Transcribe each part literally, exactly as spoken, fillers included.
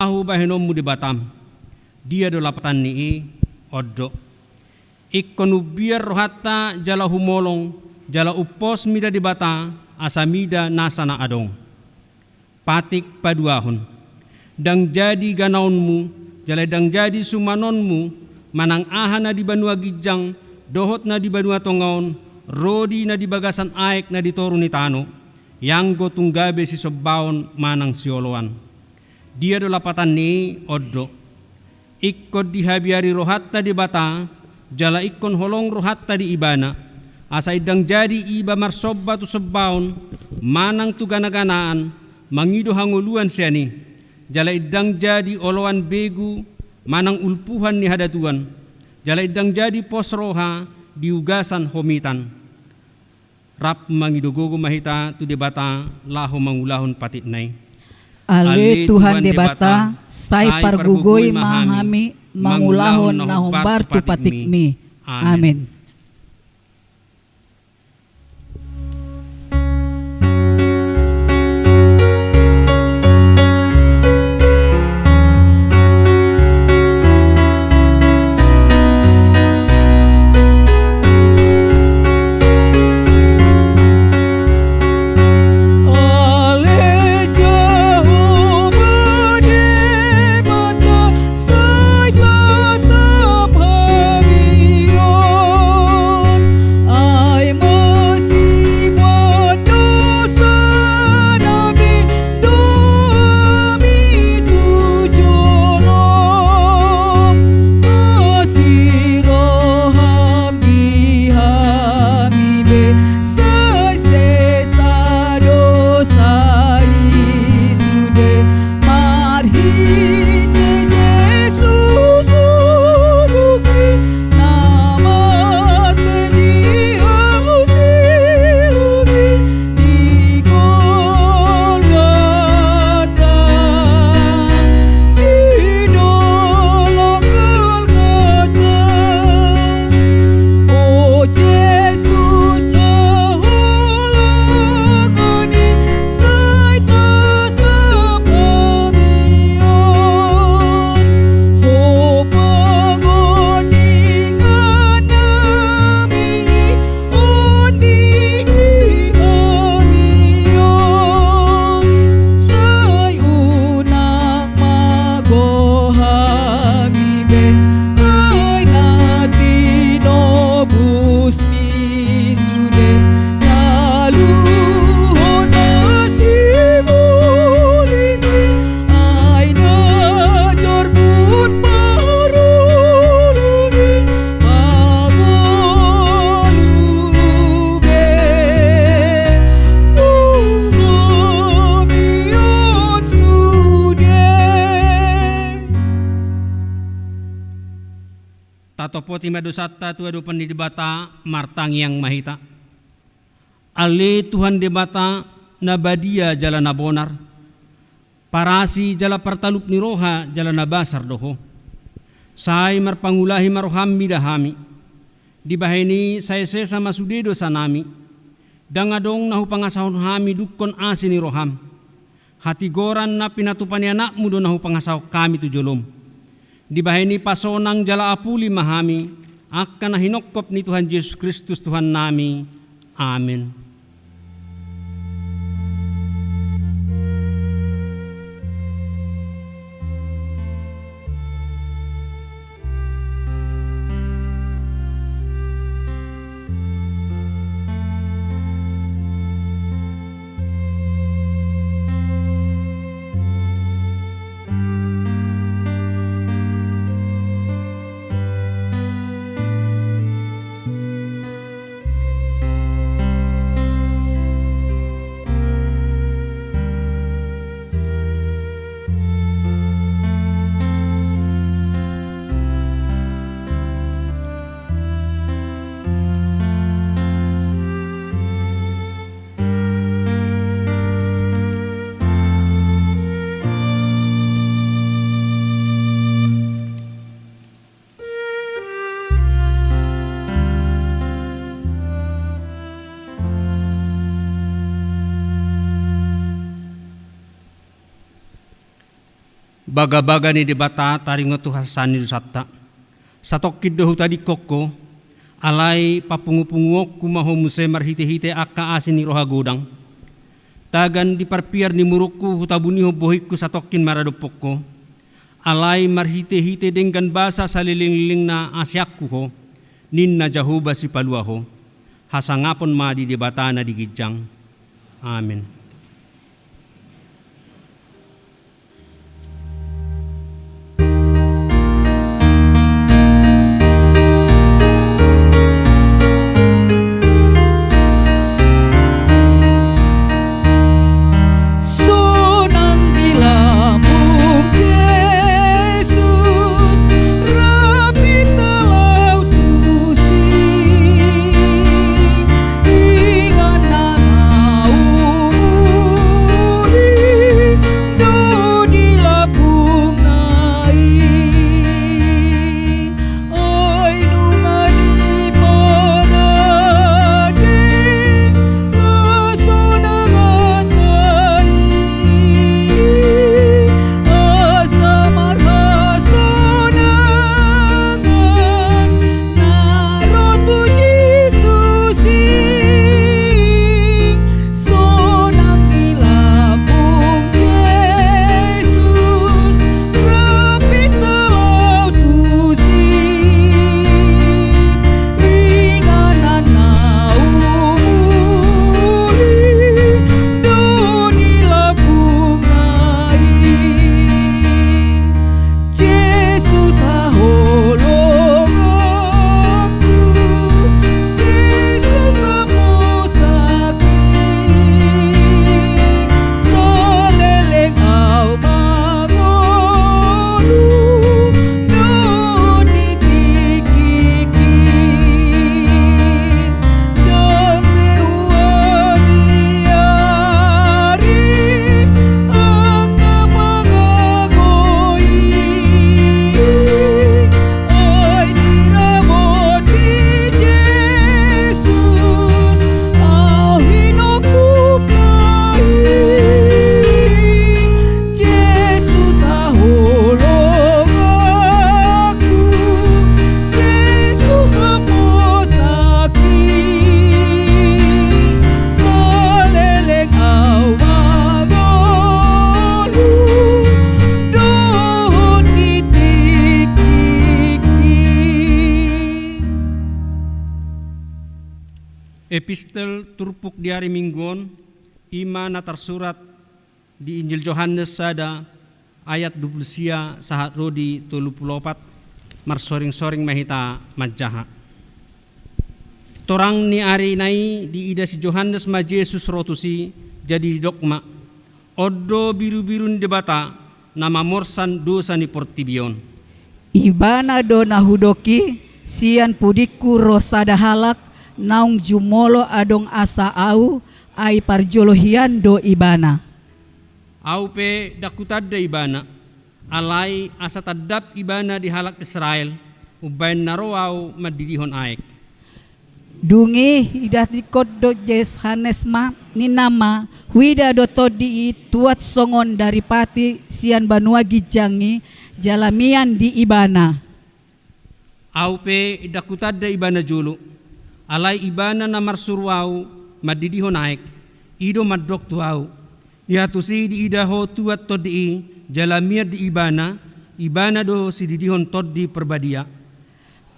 Ahu bahenonmu Debatam. Dia do lapatan ni i? On do. Ingkon umbiar rohanta jala humolong, jala umpos mida Debata, asa mida nasa na adong. Patik paduahon. Ndang jadi ganaonmu, jala ndang jadi sumanonmu, manang aha na di banua ginjang, dohot na di banua tonga on, ro di na di bagasan aek na di toru ni tano, ianggo tung gabe sisombaon manang sioloan. Dia do lapatan ni i? On do. Ingkon dihabiari rohanta Debata, jala ingkon holong rohanta di Ibana, asa ndang jadi iba marsomba tu sombaon, manang tu ganaganaan, mangido hangoluan sian i, jala ndang jadi oloan begu, manang ulpuhan ni hadatuan, jala ndang jadi pos roha di ugasan homitan. Rap mangido gogo ma hita tu Debata laho mangulahon patikna i. Ale Tuhan Debata, sai pargogoi ma hami mangulahon na hombar tu patikmi. Amen. Tatopoti ma dosanta tu adopan ni Debata, martangiang ma hita. Ale Tuhan Debata, na badia jala na bonar, parasi jala partalup ni roha jala na basar do Ho. Sai marpangulahi ma roham mida hami. Dibahen i sai sesa ma sude dosanami. Ndang adong na hupangasahon hami dungkon asi ni roham. Hatigoran na pinatupa ni Anakmu do na hupangasahon hami tu jolom. Dibahen i pasonang jala apuli ma hami, angka na hinongkop ni Tuhan Jesus Kristus Tuhannami. Amen. Bagabaga ni Debata taringot tu hasesaan ni dosanta. Satongkin do hutadingkon Ho, alai papungupunguonku ma Ho muse marhitehite angka asi ni roha godang. Tagan di parpiar ni murukku hutabunihon bohingku satongkin maradophon Ho, alai marhitehite denggan basa salelenglelengna aseanku Ho, ninna Jahowa Sipalua Ho. Hasangapon ma di Debata na di ginjang. Amen. Sonang di lambung Jesus, rap hita laho tusi. Inganan na umuli do di lambungna i. Ai nunga diparade hasonanganta i, asa marhasonangan na ro tu Jesus i. Sonang di lambung Jesus, rap hita laho tusi. Inganan na umuli do di lambungna i. Jesus haholonganku, Jesus haposanki, saleleng au mangolu dohot di tingkingki. Ndang be huabiari angka pangago i, ai diramoti Jesus au hinungkupna i. Jesus haholonganku, Jesus haposanki, saleleng au mangolu dohot di tingkingki. Epistel turpuk di ari Minggu on, i ma na tarsurat di Injil Johannes sada ayat dua pulu sia sahat ro di tolu pulu opat, marsoring-soring ma hita manjaha. Torang ni ari na i diida si Johannes ma Jesus ro tusi, jadi didok ma: On do birubiru ni Debata, na mamorsan dosa ni portibi on. Ibana do na hudok i, sian pudingku ro sada halak, naung jumolo adong asa au, ai parjolo hian do ibana. Au pe ndang hutanda ibana, alai asa tandap ibana di halak Israel, umbahen na ro au mandidihon aek. Dung i idasikon do Johannes ma, ninna ma: Huida do tondi i tuat songon daripati sian banua ginjang i, jala mian di ibana. Au pe ndang hutanda ibana jolo, alai ibana na marsuru au mandidihon aek, i do mandok tu au: Ia tusi diida ho tuat tondi i, jala mian di ibana, ibana do sididihon Tondi Parbadia.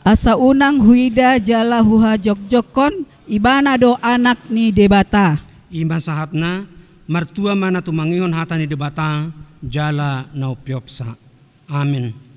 Asa unang huida jala huhajotjothon, ibana do Anak ni Debata. I ma sahatna. Martua ma na tumangihon hata ni Debata jala na umpeopsa. Amen.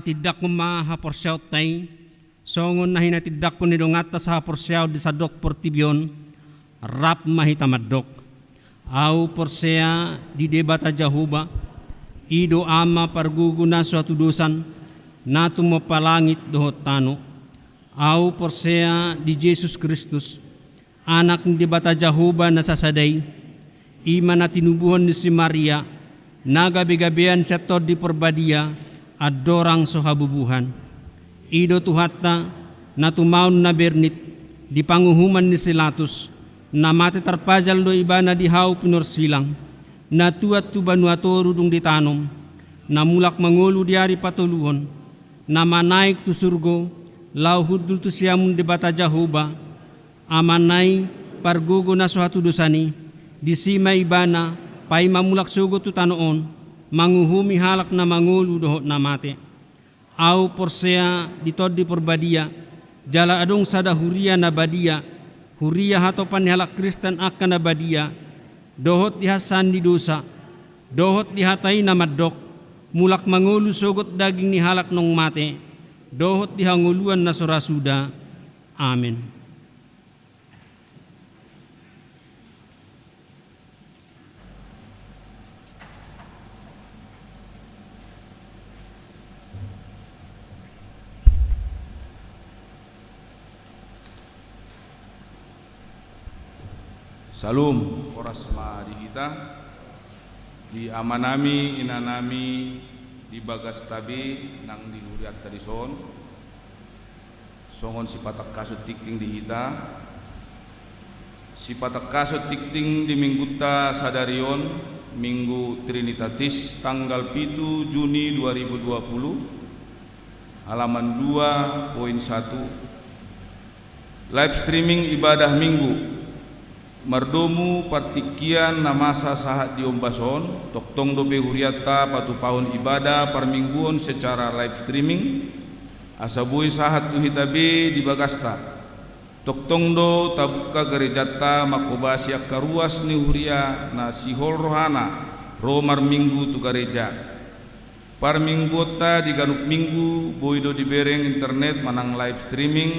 Tindanghon ma haporseaonta i, songon na hinatindanghon ni donganta sahaporseaon di sandok portibi on. Rap ma hita mandok: Ahu porsea di Debata Jahowa, i do Ama pargogo na so hatudosan, na tumompa langit dohot tano. Ahu porsea di Jesus Kristus, Anak ni Debata Jahowa na sasada i, i ma na tinubuhon ni si Maria, na gabegabean sian Tondi Porbadia, andorang so habubuhan. I do Tuhanta, na tumaon na bernit, di panguhuman ni si Latus, na mate tarpajal do ibana di hau pinorsilang, na tuat tu banua toru dung ditanom, na mulak mangolu di ari patoluhon, na manaek tu surgo, laho hundul tu siamun Debata Jahowa, Amanna i, pargogo na so hatudosan i, disi ma ibana, paima mulak sogot tu tano on, manguhumi halak na mangolu dohot na mate. Ahu porsea di Tondi Porbadia, jala adong sada huria na badia, huria hatopan ni halak Kristen angka na badia, dohot di hansaan ni dosa, dohot di hata i na mandok, mulak mangolu sogot daging ni halak naung mate, dohot di hangoluan na so ra suda. Amen. Syalom, horas ma di hita, di amanami, inanami, di bagasta be nang di hurianta dison. Songon sipatangkason tingting di hita, sipatangkason tingting di minggunta sadari on, Minggu Trinitatis, tanggal pitu Juni dua ribu dua puluh, halaman dua poin satu. Live streaming ibadah Minggu. Mardomu partingkian na masa sahat di ombas on, tongtong dope hurianta patupahon ibadah parmingguon secara live streaming, asa boi sahat tu hita be di bagasta. Tongtong do tabuka garejanta manghobasi angka ruas ni huria na sihol rohana ro marminggu tu gareja. Parmingguonta di ganup minggu boi do dibereng internet manang live streaming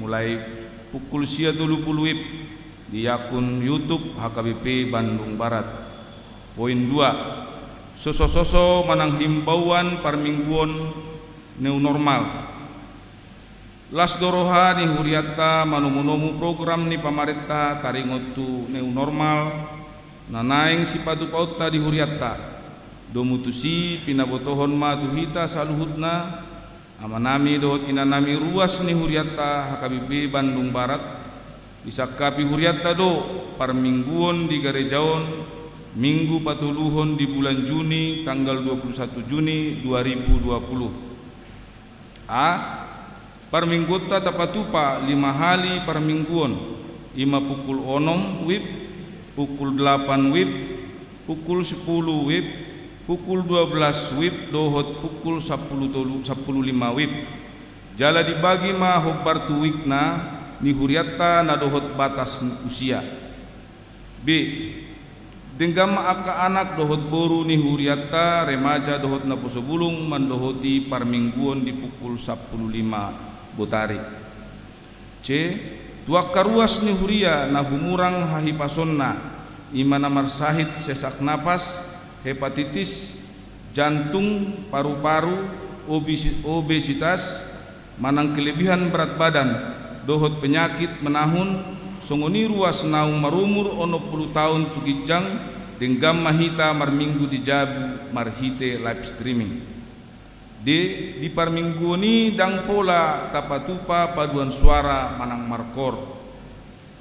mulai pukul sia tolu pulu wib di akun YouTube H K B P Bandung Barat. Poin dua, sosososo manang himbauan parmingguon new normal. Las do roha ni hurianta manomunomu program ni pamarenta taringot tu new normal na naeng sipatupaonta di hurianta. Domu tusi pinabotohon ma tu hita saluhutna, amanami dohot inanami ruas ni hurianta H K B P Bandung Barat, disangkapi hurianta do parmingguon di gareja on, minggu patoluhon di bulan Juni, tanggal dua puluh satu Juni dua ribu dua puluh. A. Parmingguonta tapatupa lima hali parmingguon, i ma pukul onom wib, pukul delapan wib, pukul sepuluh wib, pukul dua belas wib dohot pukul sampulu tolu, sampulu lima wib. Jala dibagi ma hombar tu wibna ni hurianta na dohot batas ni usia. B. Denggan ma angka anak dohot boru ni hurianta, remaja dohot naposo bulung mandohoti parmingguon di pukul sampulu lima botari. C. Tu angka ruas ni huria na humurang hahipasonna, i ma na marsahit sesak napas, hepatitis, jantung, paru-paru, obesi-, obesitas, manang kelebihan berat badan dohot penyakit menahun, songon i ruas naung marumur onom pulu taon tu ginjang, denggan ma hita marminggu di jabu marhite live streaming. D. Di parmingguon i ndang pola tapatupa paduan suara manang markoor.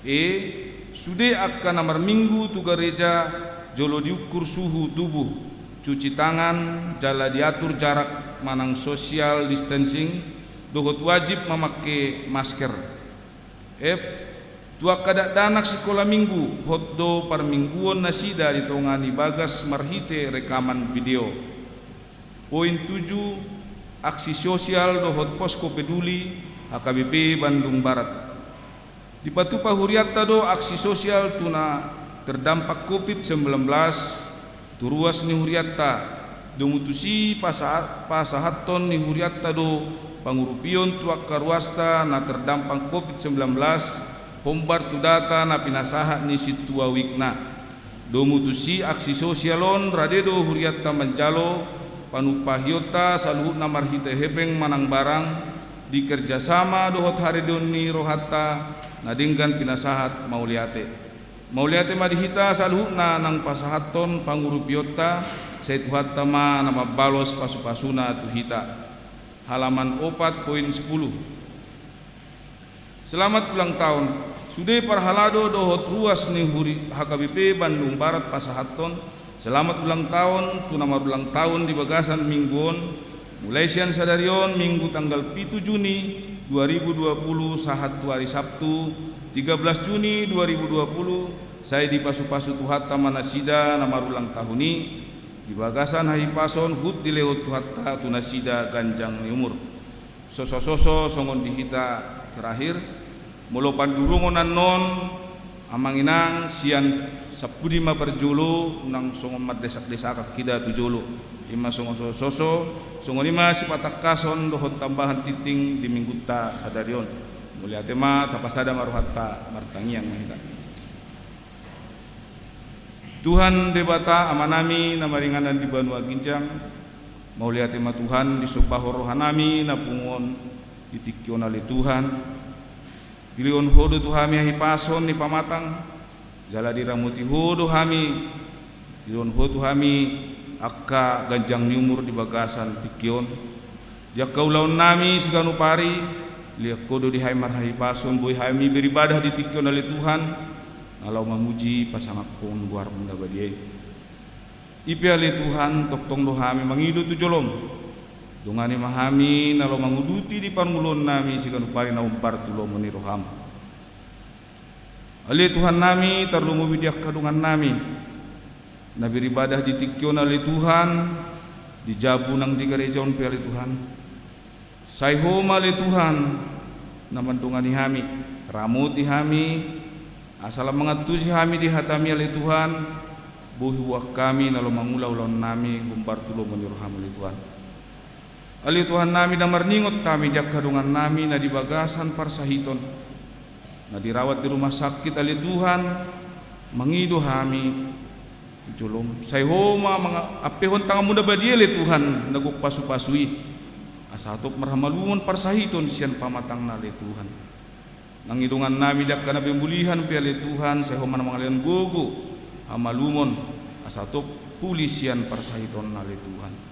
E. Sude angka na marminggu tu gareja jolo diukur suhu tubuh, cuci tangan, jala diatur jarak manang social distancing, dohot wajib mamangke masker. F. Tu angka dakdanak sikola minggu, hot do parmingguon nasida di tonga ni bagas marhite rekaman video. Poin tujuh, aksi sosial dohot posko peduli H K B P Bandung Barat. Dipatupa hurianta do aksi sosial tu na terdampak covid sembilan belas, tu ruas ni hurianta, Domu tusi pasa-, pasahathon ni hurianta do pangurupion tu angka ruasta na terdampak covid sembilan belas, hombar tu data na pinasahat ni sintua uikna. Domu tusi aksi sosial on rade do hurianta manjalo panumpahionta saluhutna marhite hepeng manang barang, di kerjasama dohot haredeon ni rohanta na denggan pinasahat mauliate. Mauliate ma di hita saluhutna nang pasahathon pangurupionta, sai Tuhanta ma na mambalos pasupasuna tu hita. Halaman opat poin sepuluh. Selamat ulang tahun. Sude parhalado dohot ruas ni huri H K B P Bandung Barat pasahathon selamat ulang tahun tu na marulang tahun di bagasan minggu on, mulai sian sadari on Minggu tanggal pitu Juni dua ribu dua puluh sahat tu ari Sabtu tiga belas Juni dua ribu dua puluh, sai dipasupasu Tuhanta ma nasida na marulang tahun i di bagasan hahipason, huhut dilehon Tuhanta tu nasida ganjang ni umur. Sosososo songon di hita terakhir, molo panduruhon annon, Amang Inang, sian sampudi ma parjolo, unang songon mandesakdesakhon hita tu jolo. I ma songon sososo, songon i ma sipatangkason dohot tambahan tingting di minggunta sadari on. Mauliate ma, tapasada ma rohanta, martangiang ma hita. Tuhan Debata Amanami na maringanan di banua ginjang, mauliate ma Tuhan disombahon rohanami na pungu on di tingki on ale Tuhan. Dilehon Ho do tu hami hahipason ni pamatang, jala diramoti Ho do hami, dilehon Ho tu hami angka ganjang ni umur di bagasan tingki on. Di angka ulaonnami siganup ari, dilehon Ho do di hami marhahipason, boi hami beribadah di tingki on ale Tuhan, na laho mamuji pasangaphon goarMu na badia i. I pe ale Tuhan, tongtong do hami mangido tu joloM. Dongani ma hami na laho manguduti di parngoluonnami siganup ari na hombar tu lomo ni rohaM. Ale Tuhannami, tarlumobi di angka dongannami na beribadah di tingki on ale Tuhan, di jabu nang di gareja on pe ale Tuhan. Sai Ho ma ale Tuhan na mandongani hami, ramoti hami, asa lam mangantusi hami di hataMi ale Tuhan, bohi boan hami na laho mangula ulaonnami hombar tu lomo ni rohaM ale Tuhan. Ale Tuhannami, na marningot hami di angka dongannami na di bagasan parsahiton, na dirawat di rumah sakit ale Tuhan, mangido hami tu joloM. Sai Ho ma manga-, ampehon tanganMu na badia ale Tuhan na gok pasupasu i, asa hatop marhamalumon parsahiton sian pamatangna ale Tuhan. Nang di dongannami di angka na pemulihan pe ale Tuhan, sai Ho ma na mangalehon gogo, hamalumon, asa hatop pulih sian parsahitonna ale Tuhan.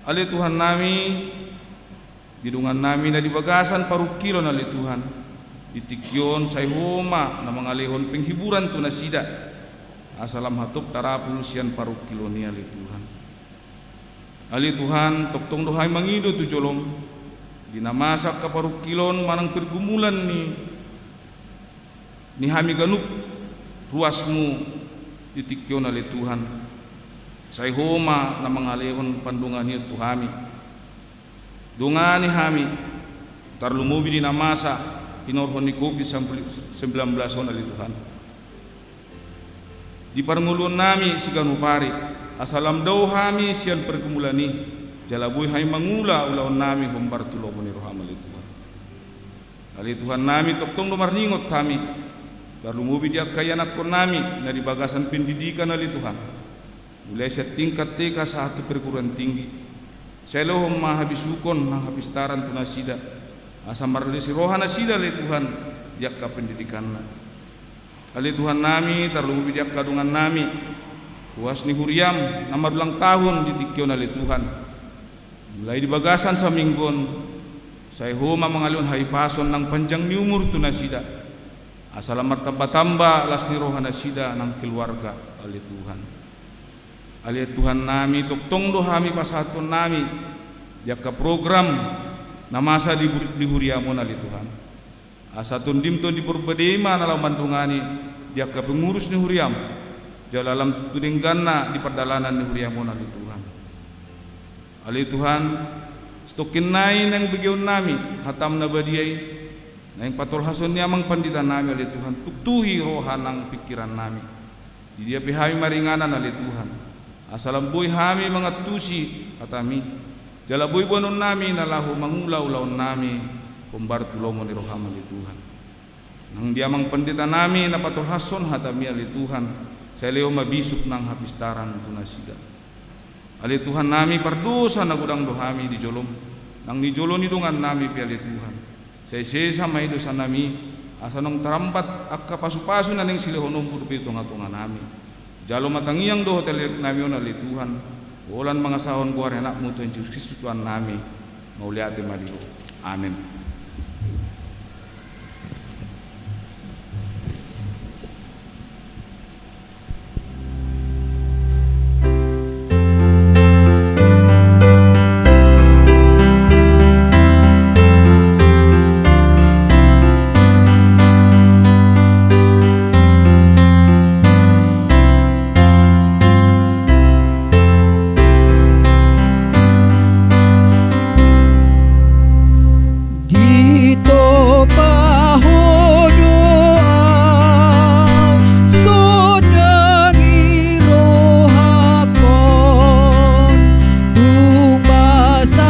Ale Tuhannami, di dongannami na di bagasan parungkilon ale Tuhan, di tingki on sai Ho ma na mangalehon penghiburan tu nasida, asa lam hatop tarapul sian parungkilon i ale Tuhan. Ale Tuhan, tongtong do hami mangido tu joloM, di na masa angka parungkilon manang pergumulan ni, ni hami ganup ruasMu di tingki on ale Tuhan. Sai Ho ma na mangalehon pandonganion tu hami. Dongani hami, tarlumobi di na masa hinorhon ni covid sembilan belas on ale Tuhan. Di parngoluonnami siganup ari, asa lam dao hami sian pergumulan i, jala boi hami mangula ulaonnami hombar tu lomo ni rohaM ale Tuhan. Ale Tuhannami, tongtong do marningot hami, tarlumobi di angka ianakkonnami na di bagasan pendidikan ale Tuhan. Mulai sian tingkat T K sahat tu perguruan tinggi. Sai lehon ma habisuhon nang hapistaran tu nasida, asa marlas ni roha nasida ale Tuhan di angka pendidikanna. Ale Tuhannami, tarlumobi di angka dongannami, ruas ni huriaM na marulang tahun di tingki on ale Tuhan. Mulai di bagasan saminggu on, sai Ho ma mangalehon hahipason nang panjang ni umur tu nasida, asa lam martambatamba las ni roha nasida nang keluarga ale Tuhan. Ale Tuhannami, tongtong do hami pasahatonnami di angka program na masa di, di huriaM on ale Tuhan. Asa TondiM Tondi Purba Dei ma na laho mandongani di angka pengurus ni huriaM, jala lam tutu dengganna di pardalanan ni huriaM on ale Tuhan. Ale Tuhan, satongkin nai naeng begeonnami hataM na badia i, naeng patolhashon ni amang panditanami ale Tuhan, tuktuhi roha nang pingkirannami. Di dia pe hami maringanan ale Tuhan, Asa lam boi hami mangantusi hataMi, jala boi boanonnami na laho mangula ulaonnami hombar tu lomo ni rohaM ale Tuhan. Nang di amang panditanami na patolhashon hataMi ale Tuhan, sai lehon ma bisuk nang hapistaran tu nasida. Ale Tuhannami, pardosa na godang do hami di joloM, nang di jolo ni dongannami pe ale Tuhan. Sai sesa ma i dosanami, asa naung tarambat angka pasupasu na naeng silehononMu dope di tongatonganami. Jalo ma tangiang dohot elekeleknami on ale Tuhan, holan mangasahon goar ni AnakMu Tuhan Jesus Kristus Tuhannami. Mauliate ma di Ho. Amen. Ditopa Ho do au, sonang i rohangkon, tung basabasami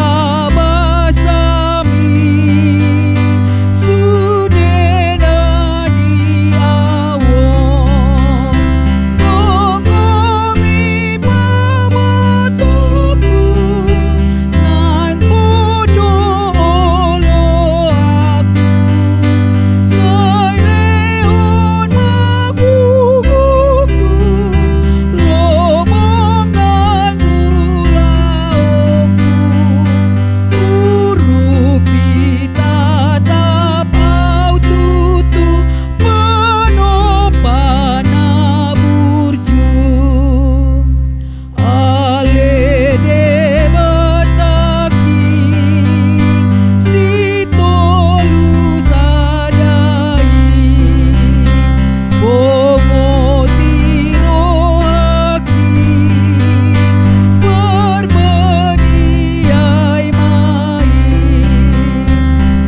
sude na di au on, gomgomi pamatangku, nang podo oloanku, sai lehon ma gogoku, lomo nang ulaonku, urupi tatap au tutu, panompa na burju. Ale Debatangki sitolu sada i, bongoti rohangki, parbadia i ma i,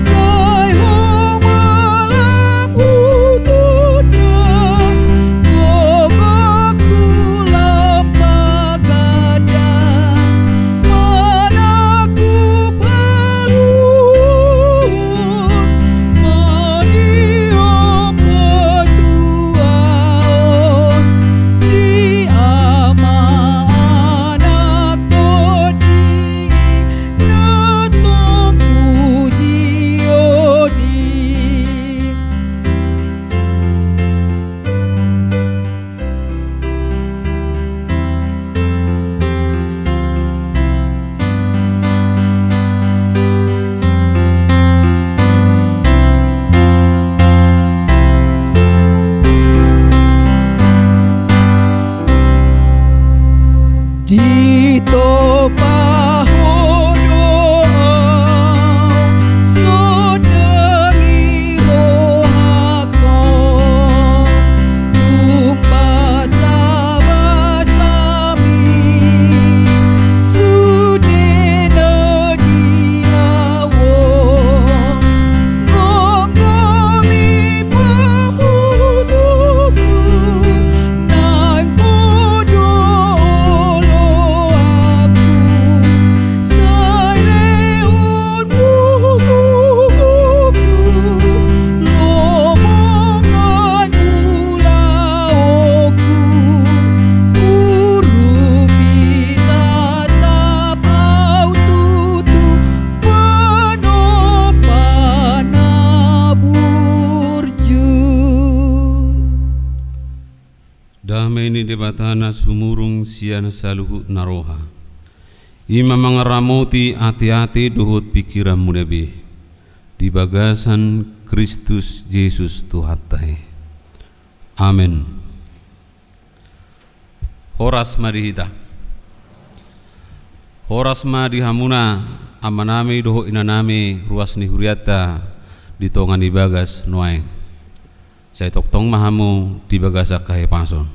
sai Ho ma lam hutanda, gogoku lam paganda, manangkup haluaon, maria patuaon, di Ama, Anak, Tondi, na tong pujion i. Ditopa Ho do au, sonang i rohangkon, tung basabasami sude na di au on, gomgomi pamatangku, nang podo oloanku, sai lehon ma gogoku, lomo nang ulaonku, urupi tatap au tutu, panompa na burju. Dame ni Debata na sumurung sian saluhutna roha, i ma mangaramoti ateate dohot pingkiranmuna be, di bagasan Kristus Jesus Tuhanta i. Amen. Horas ma di hita. Horas ma di hamuna amanami dohot inanami, ruas ni hurianta di tonga ni bagas nuaeng. Sai tongtong ma hamu di bagasan hahipason.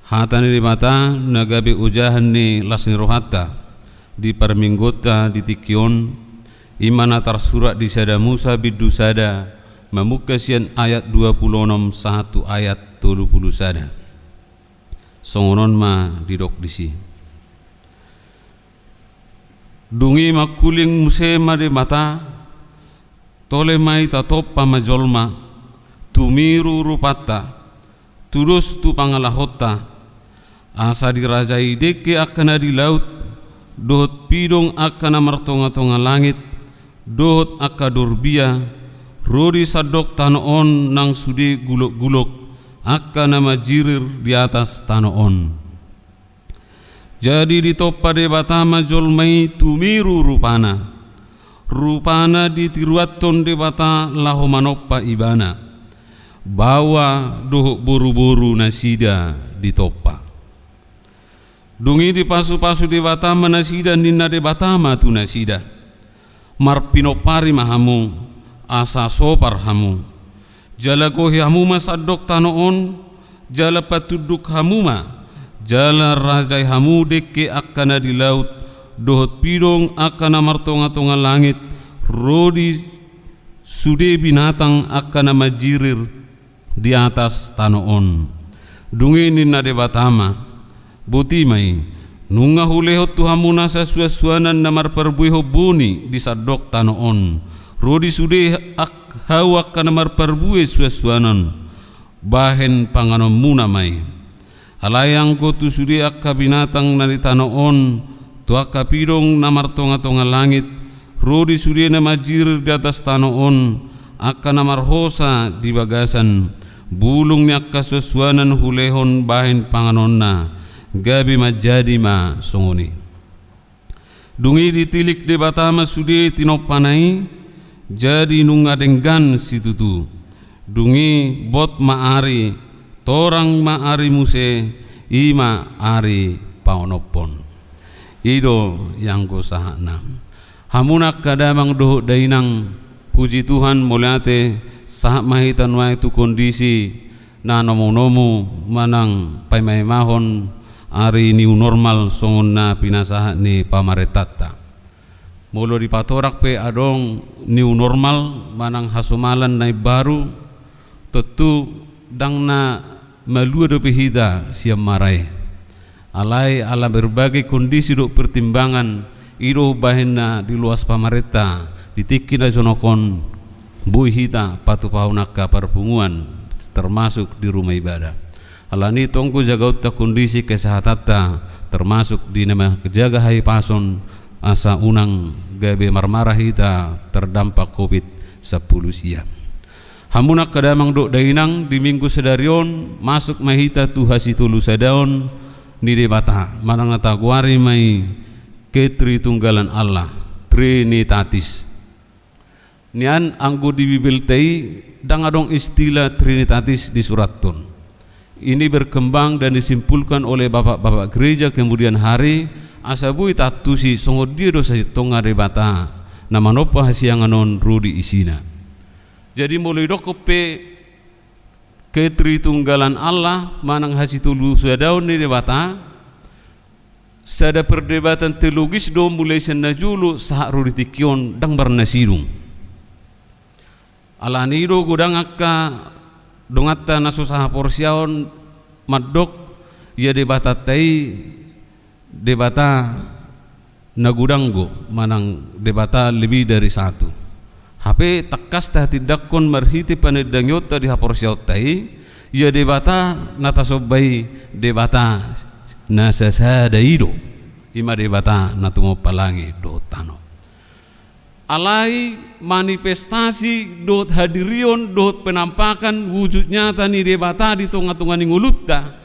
Hata ni Debata na gabe ojahan ni las ni rohanta di parmingguonta di tingki on, i ma na tarsurat di Sada Musa bindu sada, mamungka sian ayat dua pulu onom sahat tu ayat tolu pulu sada. Songon on ma didok disi. Dung i mangkuling muse ma Debata, tole ma i tatompa ma jolma, tumiru rupanta, tudos tu pangalahonta, asa dirajai dengke angka na di laut, dohot pidong angka na martongatonga langit, dohot angka dorbia, ro di sandok tano on nang sude gulokgulok, angka na manjirir di atas tano on. Jadi ditompa Debata ma jolma i tumiru rupana. Rupana ditiruanhon Debata laho manompa ibana. Baoa dohot boruboru nasida ditompa. Dung i dipasupasu Debata ma nasida, ninna Debata ma tu nasida. Marpinompari ma hamu, asa sopar hamu. Jala gohi hamu ma sandok tano on, jala patunduk hamu ma, jala rajai hamu dengke angka na di laut, dohot pidong angka na martongatonga langit, ro di sude binatang angka na manjirir di atas tano on. Dung i ninna Debata ma, boti ma i, nunga hulehon tu hamu nasa suansuanan na marparbuehon boni di sandok tano on, ro di sude ak-, hau angka na marparbue suansuanan, bahen panganonmuna ma i. Alai anggo tu sude angka binatang na di tano on, tu angka pidong na martongatonga langit, ro di sude na manjirir di atas tano on, angka na marhosa di bagasan, bulung ni angka suansuanan hulehon bahen panganonna, gabe manjadi ma songon i. Dung i ditilik Debata ma sude tinompana i, jadi nunga denggan situtu. Dung i bot ma ari, torang ma ari muse, i ma ari paonomhon. I do ianggo sahatna. Hamu angka damang dohot dainang, puji Tuhan, mauliate, sahat ma hita nuaeng tu kondisi na nomunomu manang paimaimahon ari new normal songon na pinasahat ni pamarentanta. Molo dipatorang pe adong new normal manang hasomalan na imbaru, tontu ndang na malua dope hita sian mara i. Alai ala berbagai kondisi dohot pertimbangan, i do umbahen na diloas pamarenta di tingki na jonok on, boi hita patupahon angka parpunguan, termasuk di rumah ibadah. Alani i tonggo jagaonta kondisi kesehatanta, termasuk di na manjaga hahipason, asa unang gabe marmara hita terdampak covid sampulu sia. Hamu angka damang dohot dainang, di minggu sadari on masuk ma hita tu hasitolusadaon ni Debata, manang na tagoari ma i Ketritunggalan Allah, Trinitatis. Nian anggo di Bibelta i ndang adong istilah Trinitatis disurathon. Ini berkembang dan disimpulkan oleh bapak-bapak gereja kemudian hari, asa boi taantusi songon dia do sasintongna Debata na manompa hasiangan on ro di isina. Jadi molo didokkon pe Ketritunggalan Allah manang hasitolusadaon ni Debata, sada perdebatan teologis do mulai sian na jolo sahat ro di tingki on, ndang marnasidung. Alani i do godang angka donganta na so sahaporseaon mandok, ia Debatanta i Debata na godang do, manang Debata lebih dari satu. Hape tangkas tahatindangkon marhite panandangionta di haporseaonta i, ia Debata na tasomba i Debata na sasada i do, i ma Debata na tumompa langit dohot tano. Alai manifestasi dohot hadirion dohot penampakan wujud nyata ni Debata di tongatonga ni ngolunta,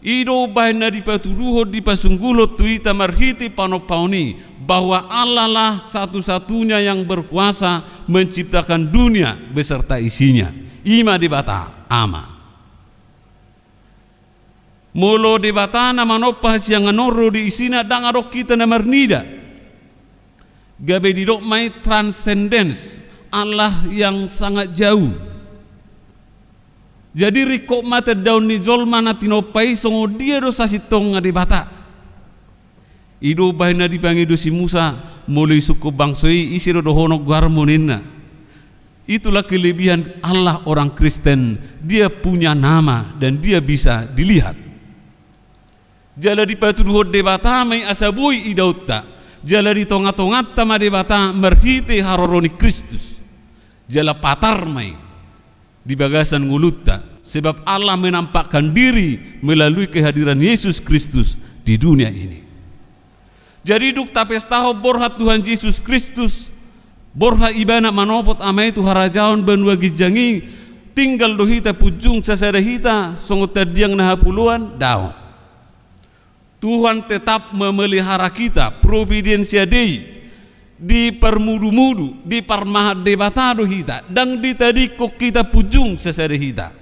i do umbahen na dipatuduhon, dipasunggulhon tu hita marhite panompaon i, bahwa Allah lah satu-satunya yang berkuasa menciptakan dunia beserta isinya. I ma Debata Ama. Molo Debata na manompa hasiangan on ro di isina, ndang adong hita na marnida. Gabe didok ma i transcendence, Allah yang sangat jauh. Jadi ringkot ma tandaon ni jolma na tinompa i songon dia do sasintongna Debata. I do umbahen na dipangido si Musa, molo isungkun bangso i, ise do dohonon goarmu ninna. Itulah kelebihan Allah orang Kristen, Dia punya nama dan Dia bisa dilihat. Jala dipatuduhon Debata ma i asa boi idaonta. Jala di tonga-tonganta ma Debata marhite haroro ni Kristus. Jala patar ma i di bagasan ngolunta, sebab Allah menampakkan diri melalui kehadiran Yesus Kristus di dunia ini. Jadi dung tapestahon borhat Tuhan Yesus Kristus, borhat Ibana manopot Ama i tu harajaon banua ginjang i, tinggal do hita punjung sasada hita songon tandiang na hapuluan? Daong. Tuhan tetap memelihara kita, providentia Dei, diparmudu-mudu, diparmahan Debata do hita, ndang ditadingkon hita punjung sasada hita.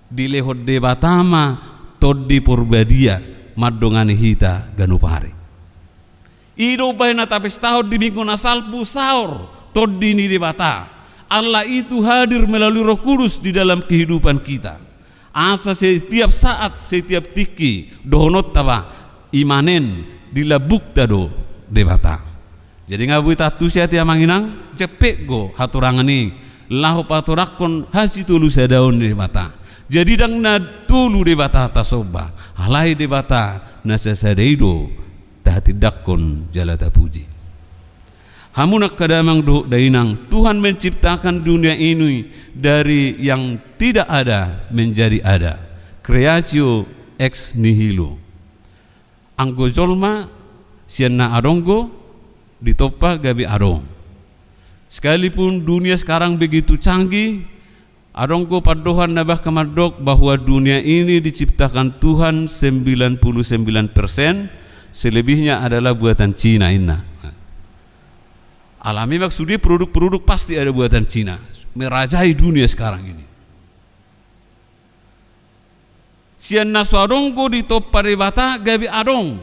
Dilehon Debata ma Tondi Porbadia mandongani hita ganup ari. I do umbahen na tapestahon di Minggu na salpu saor Tondi ni Debata. Allah itu hadir melalui Roh Kudus di dalam kehidupan kita. Asa setiap saat, setiap tingki, dohononta ba, imanen di lambungta do Debata. Jadi nga boi taantusi, ate amang inang, jempek do hatorangan i laho patorangkon hasitolusadaon ni Debata. Jadi ndang na tolu Debata tasomba, alai Debata na sasada i do tahatindangkon jala tapuji. Hamu angka damang dohot dainang, Tuhan menciptakan dunia ini dari yang tidak ada menjadi ada. Creatio ex nihilo. Anggo jolma sian na adong do ditompa gabe adong. Sekalipun dunia sekarang begitu canggih, adong do pandohan na bahkan mandok bahwa dunia ini diciptakan Tuhan sembilan puluh sembilan persen, selebihnya adalah buatan Cina, inna. Alai memang sude produk-produk pasti ada buatan Cina merajai dunia sekarang ini. Sian na so adong do ditompa Debata gabe adong.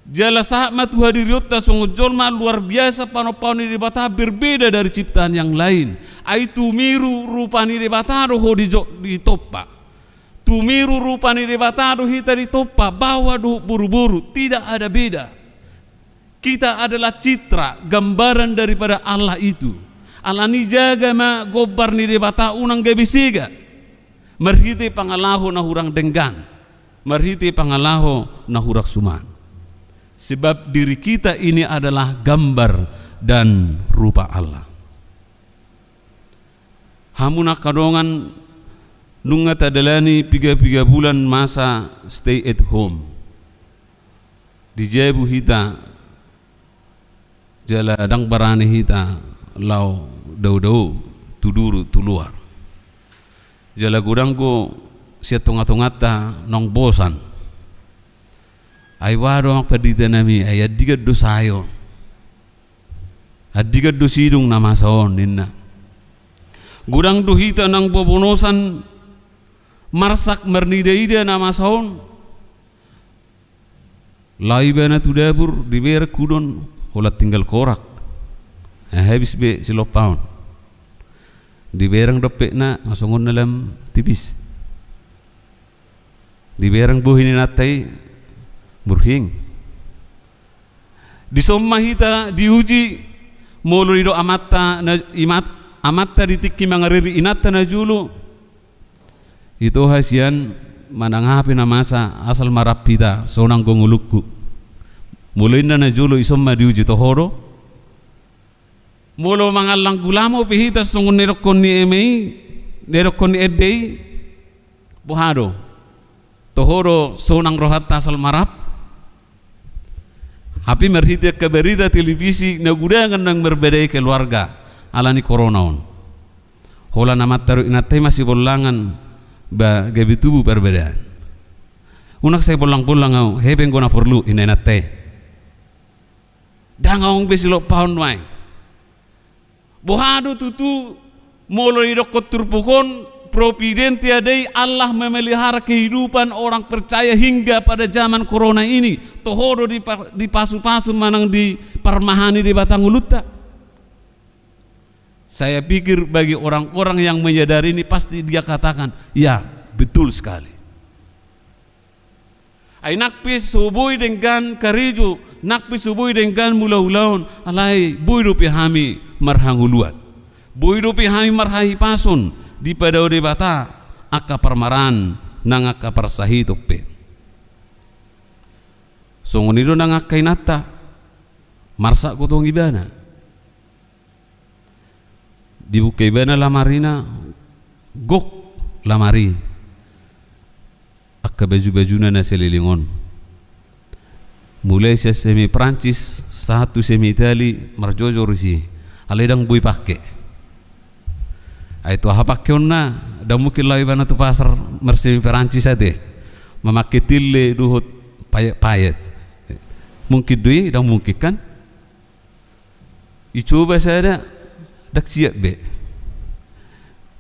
Jala sahat ma tu hadirionta songon jolma, luar biasa panompaon ni Debata, berbeda dari ciptaan yang lain. Ai tumiru rupa ni Debata do ho dijo-, ditompa. Tumiru rupa ni Debata do hita ditompa, baoa dohot boruboru, tidak ada beda. Kita adalah citra, gambaran daripada Allah itu. Alani i jaga ma gombar ni Debata unang gabe sega marhite pangalaho na hurang denggan, marhite pangalaho na hurang suman. Sebab diri kita ini adalah gambar dan rupa Allah. Hamu na angka dongan, nunga tadalani piga-piga bulan masa stay at home. Di jabu hita, jala ndang barani hita laho dao-dao tu duru tu luar. Jala godang do sian tonga-tonganta naung bosan. Ai boha do amang pandita nami, ai andigan do sae on. Andigan do sidung na masa on, ninna. Godang do hita naung bobonosan marsak marnida-ida na masa on. Laho ibana tu dapur, dibereng hudon, holan tinggal korak. Ai habis be silompaon. Dibereng dompetna, nga songon na lam tipis. Dibereng bohi ni inanta i, murhing. Dison ma hita diuji, molo didok amanta na, imat-, amanta di tingki mangariri inanta na jolo. Ito hasian manang aha pe na masa, asal ma rap hita, sonang do ngolungku. Molo inna na jolo, ison ma diuji, toho do? Molo mangallang gulamo pe hita songon na nidokkon ni eme i, na nidokkon ni ende i, boha do? Toho do sonang rohanta asal ma rap? Hape marhite angka barita televisi, na gudangan naung marbadai keluarga alani corona on. Holan amanta dohot inanta i masibollangan, ba gabe tubu parbadaan. Unang sai bollang-bollang ahu, hepeng do na porlu, ninna inanta i. Ndang adong be silompaon nuaeng. Boha do tutu molo didokkon turpuk on, Providentia Dei, Allah memelihara kehidupan orang percaya hingga pada zaman corona ini. Toho do dipa-, dipasu-pasu manang diparmahani Debata ngolunta? Saya pikir bagi orang-orang yang menyadari ini pasti dia katakan, "Ya, betul sekali." Ai nang pe so boi denggan karejo, nang pe so boi denggan mulaulaon, alai boi dope hami marhangoluan. Boi dope hami marhahipason, dipadao Debata angka parmaraan nang angka parsahiton pe. Songon i do nang angka inanta, marsak gotong ibana. Dibuka ibana lamarina, gok lamari. Angka baju-bajuna na saleleng on. Mulai sian semi Prancis, sahat tu semi Itali, marjojor disi. Alai ndang boi pangke. Ai tu aha pangkeonna, ndang mungkin laho ibana tu pasar marsemi Prancis ate. Mamangke tille dohot payet-payet. Mungkin do i, ndang mungkin kan? Icoba sada, ndang siap be.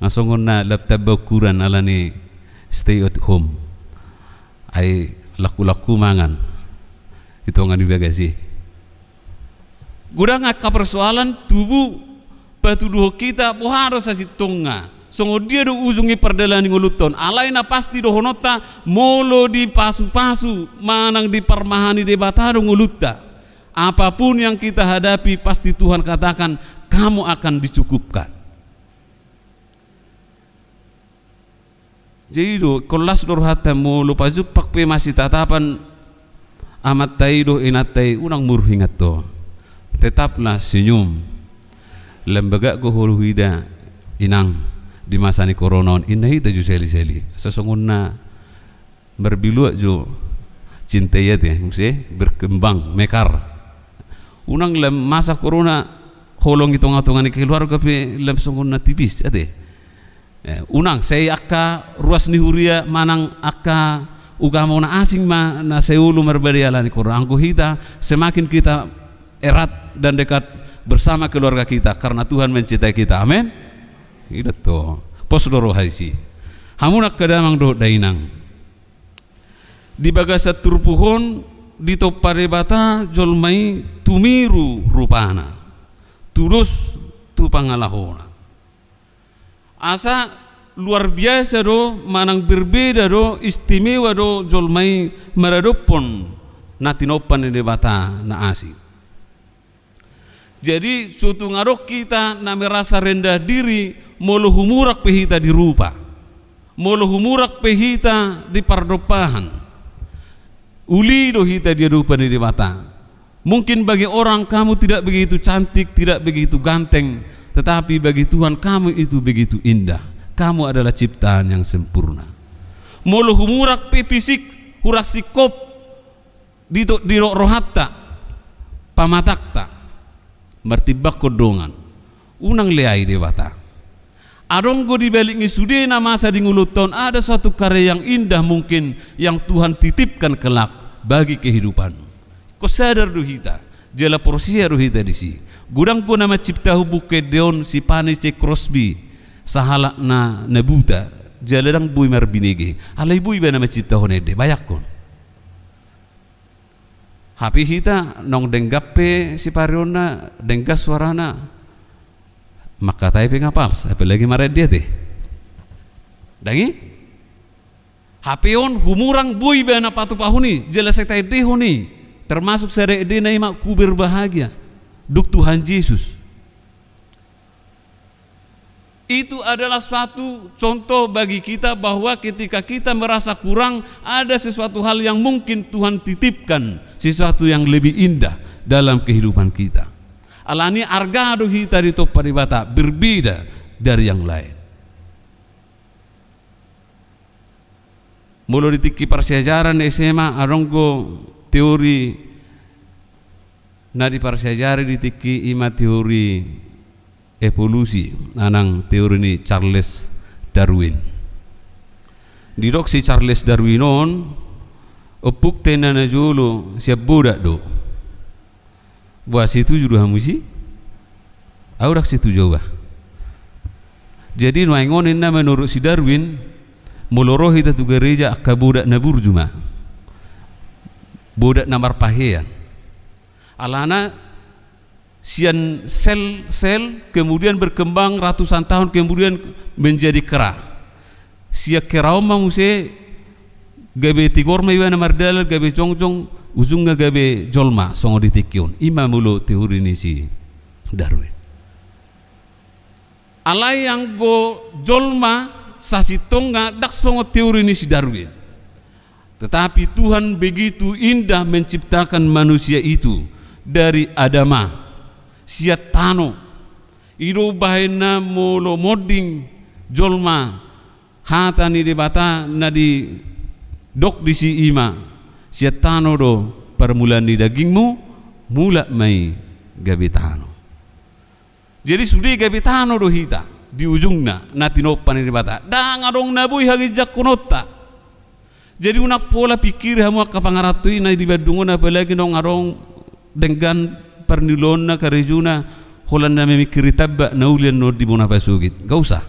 Nga songon na lam tamba ukuran alani stay at home. Ai laku-laku mangan. Di tonga ni bagasi. Godang angka persoalan tubu patuduhon hita boha do sasintongna. Songon dia do ujung ni pardalanan ni ngolunta on. Alai na pasti dohononta molo dipasu-pasu manang diparmahani Debata do ngolunta. Apapun yang kita hadapi, pasti Tuhan katakan, "Kamu akan dicukupkan." Jadi do, ingkon las do rohanta molo pajumpang pe masitatapan amanta i dohot inanta i, unang murhingat ho. Tetaplah senyum. Lam bagak do huida inang di masa ni corona on, inna hita jo sali-sali. Sasongon na marbiluat jo cinta i ate, muse berkembang, mekar. Unang lam masa corona holong i tonga-tonga ni keluarga pe lam songon na tipis ate. Eh, unang, sai angka ruas ni huria manang angka ugamo na asing ma na sai olo marbadai alani corona. Anggo hita, semakin kita erat dan dekat bersama keluarga kita karena Tuhan mencintai kita. Amin. I do tong. Pos do roha disi. Hamu angka damang dohot dainang. Di bagasan turpuk on ditompa Debata jolma i tumiru rupana, tudos tu pangalahona. Asa luar biasa do, manang berbeda do, istimewa do jolma i maradophon na tinompa ni Debata na asing. Jadi, so tung adong hita na merasa rendah diri, molo humurang pe hita di rupa, molo humurang pe hita di pardompahan. Uli do hita di adopan ni Debata. Mungkin bagi orang kamu tidak begitu cantik, tidak begitu ganteng, tetapi bagi Tuhan kamu itu begitu indah. Kamu adalah ciptaan yang sempurna. Molo humurang pe fisik, hurang singkop, di to-, di ro-, rohanta, pamatangta, martimbangkon dongan, unang leai Debata. Adong do di balik ni sude na masa di ngolunta on ada suatu karya yang indah mungkin yang Tuhan titipkan kelak bagi kehidupanmu. Ingkon sadar do hita, jala porsea do hita disi. Godang do na manciptahon buku ende on si Fanny C. Crosby, sahalak na, na buta, jala ndang boi marbinege. Alai boi ibana manciptahon ende, bayangkon. Hape hita naung denggan pe sipareonna, denggan suarana, mangkatai pe nga pals, apalagi marende ate. Ndang i? Hape on humurang boi ibana patupahon i, jala sai taendehon i, termasuk sada endena i ma Ku Berbahagia, dung Tuhan Jesus. Itu adalah suatu contoh bagi kita bahwa ketika kita merasa kurang, ada sesuatu hal yang mungkin Tuhan titipkan, sesuatu yang lebih indah dalam kehidupan kita. Alani arga do hita ditompa Debata, berbeda dari yang lain. Molo di tingki parsiajaran S M A, adong do teori na diparsiajari di tingki i ma teori evolusi, manang teori ni Charles Darwin. Didok si Charles Darwin on, ompungta na najolo sian bodak do. Boha, setuju do hamu disi? Au ndang setuju au bah. Jadi nuaeng on ninna menurut si Darwin, molo ro hita tu gareja angka bodak na burju ma. Bodak na marpahean. Alana sian sel, sel, kemudian berkembang ratusan tahun, kemudian menjadi kera. Sian kera on ma muse gabe tigor ma ibana mardalan, gabe jongjong, ujungna gabe jolma, songon di tingki on. I ma molo teori ni si Darwin. Alai anggo jolma sasintongna ndang songon teori ni si Darwin. Tetapi Tuhan begitu indah menciptakan manusia itu dari adamah, sian tano. I do bahenna molo monding jolma, hata ni Debata na didok disi i ma, sian tano do parmulaan ni dagingmu, mulak ma i gabe tano. Jadi sude gabe tano do hita di ujungna na tinompa ni Debata. Ndang adong na boi haginjangkononta. Jadi unang pola pikiri hamu angka pangaranto i na di Bandung on, apalagi naung adong denggan parniloonna, karejona, holan na mamingkiri tambak na uli annon di bona pasogit. Nggak usah.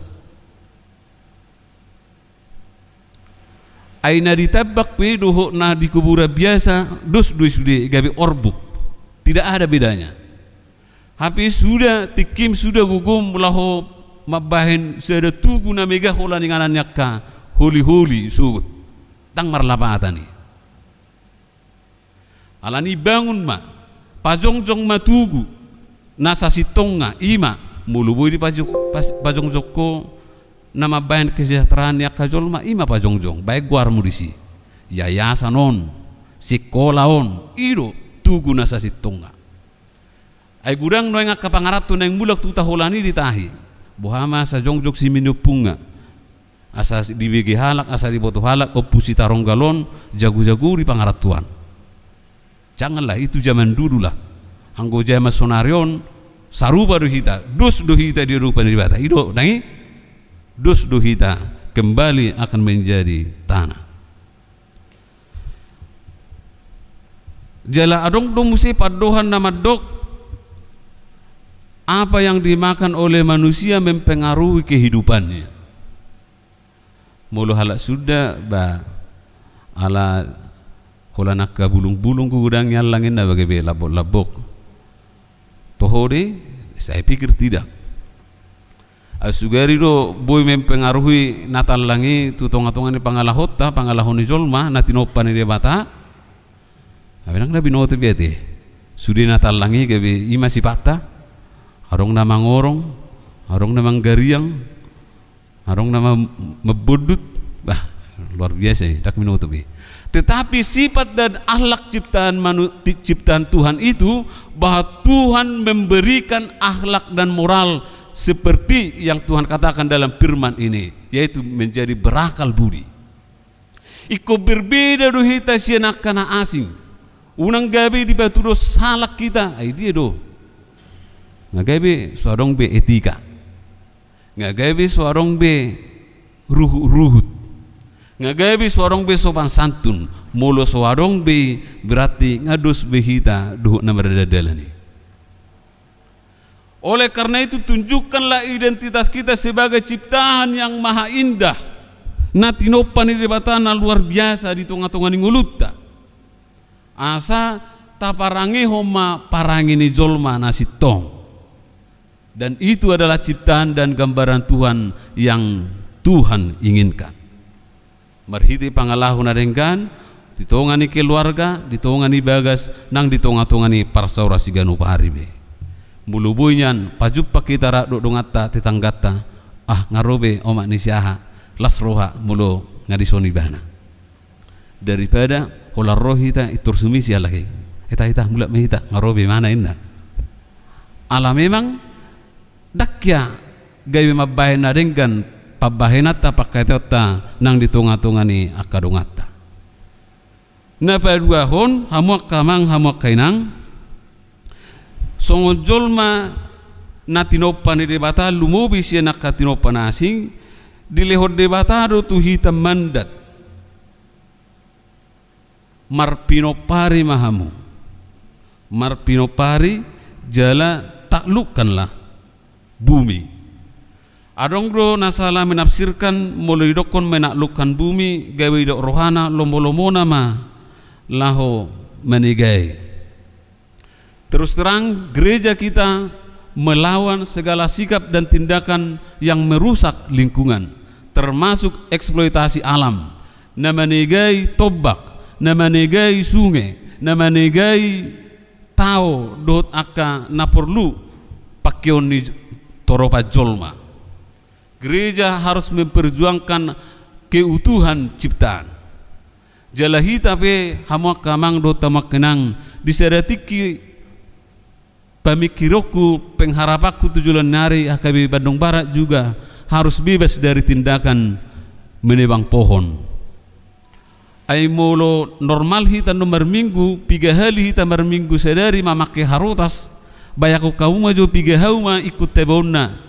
Ai na di tambak pe dohot na di kuburan biasa, dos do i sude, gabe orbuk. Tidak ada bedanya. Hape suda tingkim, suda gogom laho mambahen sada tugu na mega holan inganan ni angka holi-holi sogot. Ndang marlapatan i. Alani bangun ma, pajongjong ma tugu na sasintongna, i ma, molo boi di paju-, pas-, pajongjong ho na mambahen kesejahteraan ni angka jolma, i ma pajongjong, baen goarmu disi. Yayasan on, sikola on, i do tugu na sasintongna. Ai godang nuaeng angka pangaranto naeng mulak tu huta holan i di tahi. Boha ma asa jongjong siminiompungna. Asa dibege halak, asa diboto halak, Ompu Sitaronggal on jago-jago di pangarantoan. Janganlah, itu zaman dulu lah. Anggo zaman sonari on, sarupa do hita, dos do hita di adopan ni Debata. I do, nang i, dos do hita kembali akan menjadi tanah. Jala adong do muse pandohan na mandok, apa yang dimakan oleh manusia mempengaruhi kehidupannya. Molo halak Sunda, ba, ala holan angka bulung-bulung hugudangi allang inna, ba gabe lambok-lambok. Toho do i, saya pikir tidak. Ai sugari do boi mempengaruhi na tallang i tu tonga-tonga ni pangalahonta, pangalaho ni jolma na tinompa ni Debata. Ai ndang na binoto be ate. Sude na tallang i gabe i ma sipatta. Adong na mangorong, adong na manggariang, adong na ma-, mambondut. Bah, luar biasa i, ndang binoto be. Tetapi sifat dan akhlak ciptaan manu-, ti-, ciptaan Tuhan itu, bahwa Tuhan memberikan akhlak dan moral seperti yang Tuhan katakan dalam firman ini, yaitu menjadi berakal budi. Ingkon berbeda do hita sian angka na asing. Unang gabe dipatudos halak hita, ai dia do. Nga gabe so adong be etika. Nga gabe so adong be ruhut-ruhut. Nga gabe so adong be sopan santun. Molo so adong be, berarti nga dos be hita dohot na mardalan-dalan i. Oleh karena itu, tunjukkanlah identitas kita sebagai ciptaan yang maha indah, na tinompa ni Debata, na luar biasa di tonga-tonga ni ngolunta. Asa taparangehon ma parange ni jolma na sintong. Dan itu adalah ciptaan dan gambaran Tuhan yang Tuhan inginkan. Marhite pangalaho na denggan, di tonga ni keluarga, di tonga ni bagas, nang di tonga-tonga ni parsaoran siganup ari be. Molo boi nian pajumpang hita rap dohot donganta, tetangganta, ah, nga ro be omak ni si aha, las roha molo nga dison ibana. Daripada holan ro hita, intor sumisi halak i. Eta, eta, mulak ma hita, nga ro be ibana inna. Ala memang ndang hea gabe mambahen na denggan pambahenanta, pangkataionta nang di tonga-tonga ni angka donganta. Na paduahon, hamu angka amang, hamu angka inang, songon jolma na tinompa ni Debata, lumobi sian angka tinompa na asing, dilehon Debata do tu hita mandat. Marpinompari ma hamu. Marpinompari jala taklukkanlah bumi. Adong do na salah menafsirkan, molo didokkon menaklukkan bumi, gabe didok rohana lomo-lomona ma laho manegai. Terus terang, gereja kita melawan segala sikap dan tindakan yang merusak lingkungan, termasuk eksploitasi alam, na manegai tombak, na manegai sunge, na manegai tao dohot angka na porlu pangkeon ni toropan jolma. Gereja harus memperjuangkan keutuhan ciptaan. Jala hita pe, hamu angka amang dohot hamu angka inang, di sada tingki pamingkironku, pengharapanku tu joloan ni ari, H K B Bandung Barat juga harus bebas dari tindakan menebang pohon. Ai molo normal hita na marminggu, piga hali hita marminggu sadari mamangke harotas, bayangkon hamu ma jo piga hau ma ingkon tabaonna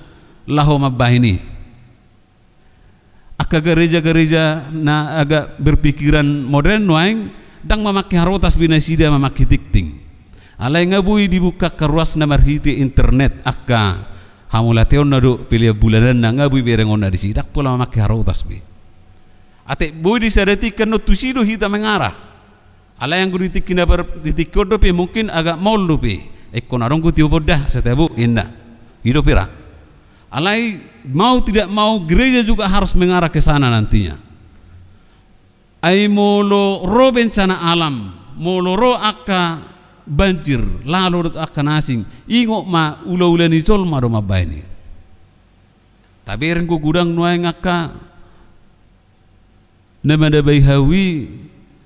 laho mambahen i. Angka gareja-gareja na agak berpikiran modern nuaeng, ndang mamangke harotas be nasida, mamangke tingting. Alai nga boi dibuka angka ruasna marhite internet, angka hamauliateonna dohot pelean bulananna, nga boi berengonna disi, ndang pola mamangke harotas be. Ate boi di sada tingki annon tusi do hita mengarah. Alai anggo di tingki na bar-, di tingki on dope mungkin agak maol dope. Ingkon adong do tiopon da, sai tabo, inna. I dope ra. Alai mau tidak mau gereja juga harus mengarah ke sana nantinya. Ai molo ro bencana alam, molo ro angka banjir, lalo dohot angka na asing, ingot ma ulaula ni jolma do mambahen i. Tabereng do godang nuaeng angka na manabai hau i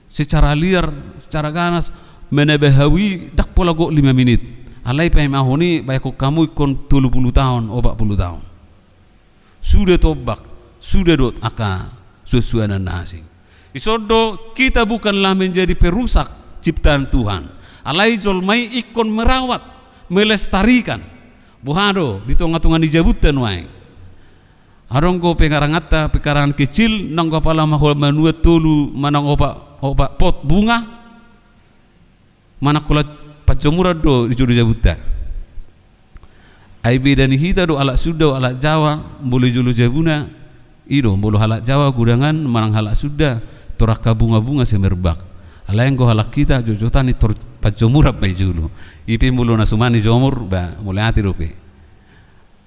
secara liar, secara ganas, manabai hau i ndang pola gok lima menit. Alai paimahon i, bayangkon hamu ingkon tolu pulu taon, opat pulu taon. Suda tombak, suda dohot angka suansuanan na asing. Dison do, kita bukanlah menjadi perusak ciptaan Tuhan. Alai jolma i ingkon merawat, melestarikan. Boha do di tongatonga ni jabunta nuaeng? Adong do pengaranganta, pekarangan kecil, nang apala ma holan manuan tolu manang opat, opat pot bunga, manang holan panjomuran do di jolo jabunta. Ai beda ni hita do halak Sunda, halak Jawa, molo di jolo jabuna, i do, molo halak Jawa godangan manang halak Sunda, tor angka bungabunga semerbak. Alai anggo halak hita jotjotani tor panjomuran ma i jolo. I pe molo na suman dijomur, ba, mauliate dope.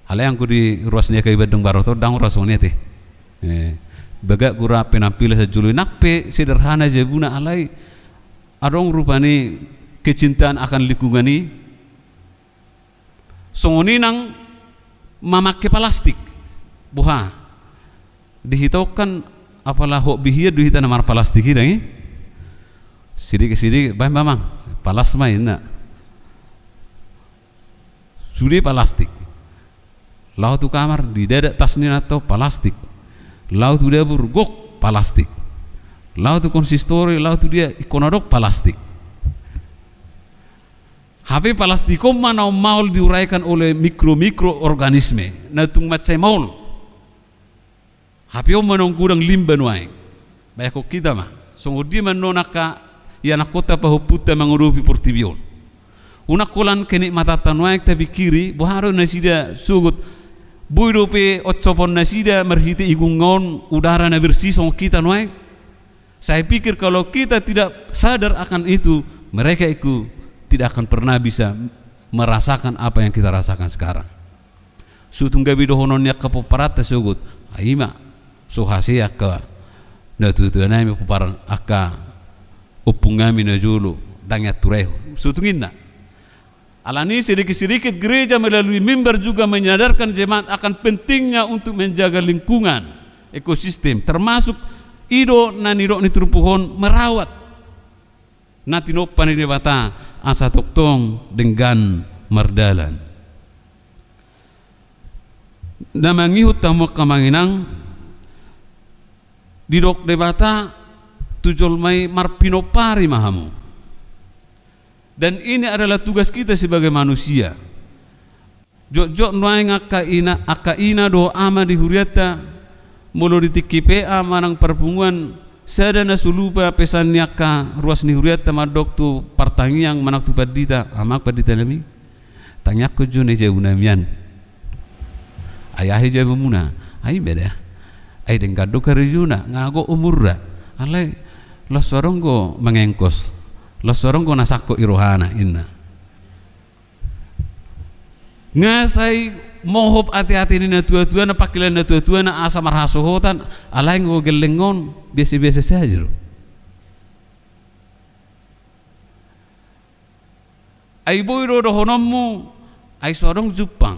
Alai anggo di ruas ni H K B Bandung Barat on ndang ra songon i ate. Eh, bagak do ra penampilan sian jolo i, nang pe sederhana jabuna alai adong rupani kecintaan akan lingkungan i. Songon i nang mamangke palastik. Boha? Di hita on kan apala hot be hian do hita na marpalastik i dang i. Sidikit-sidikit, baen ma amang, palas ma inna. Sude palastik. Laho tu kamar, didadak tas ni inanta on, palastik. Laho tu dapur, gok, palastik. Laho tu konsistori, laho tu dia, ingkon adong palastik. Hape palastik on ma naung maol diuraikan oleh mikro-mikroorganisme, na tung mansai maol. Hape on ma naung godang limba nuaeng. Bayangkon hita ma, songon dia ma annon angka ianakhonta pahompunta mangadopi portibi on. Unang holan kenikmatanta nuaeng tapingkiri, boha do nasida sogot, boi dope onsopon nasida marhite igung on udara na bersih songon hita nuaeng. Saya pikir kalau kita tidak sadar akan itu, mereka itu tidak akan pernah bisa merasakan apa yang kita rasakan sekarang. So tung gabe dohonon ni angka pomparanta sogot, ai ima, so hasea angka natuatua nami pomparan, angka ompung nami na jolo, ndang i antu rai ho. So tung inna. Alani sedikit-sedikit gereja melalui mimbar juga menyadarkan jemaat akan pentingnya untuk menjaga lingkungan, ekosistem, termasuk i do na nidok ni turpuk on merawat na tinompa ni Debata asa tongtong denggan mardalan. Na mangihut hamu angka amang inang, didok Debata tu jolma i marpinompari ma hamu. Dan ini adalah tugas kita sebagai manusia. Jotjot nuaeng angka ina, angka ina dohot ama di hurianta, molo di tingki P A manang parpunguan, sada na so lupa pesan ni angka ruas ni hurianta mandok tu partangiang manang tu pandita, amang pandita nami, tangiangkon jo na di jabu nami an. Ai aha i jabumuna? Ai ima da. Ai denggan do karejona, nga gok umurna. Alai laos so adong do mangengkos. Laos so adong do na sangkot i rohana, inna. Nga sai mohop ateate ni natuatuana, pangkilan natuatuana asa marhasohotan, alai anggo gelleng on biasa-biasa saja do. Ai boi do dohononmu, ai so adong jumpang.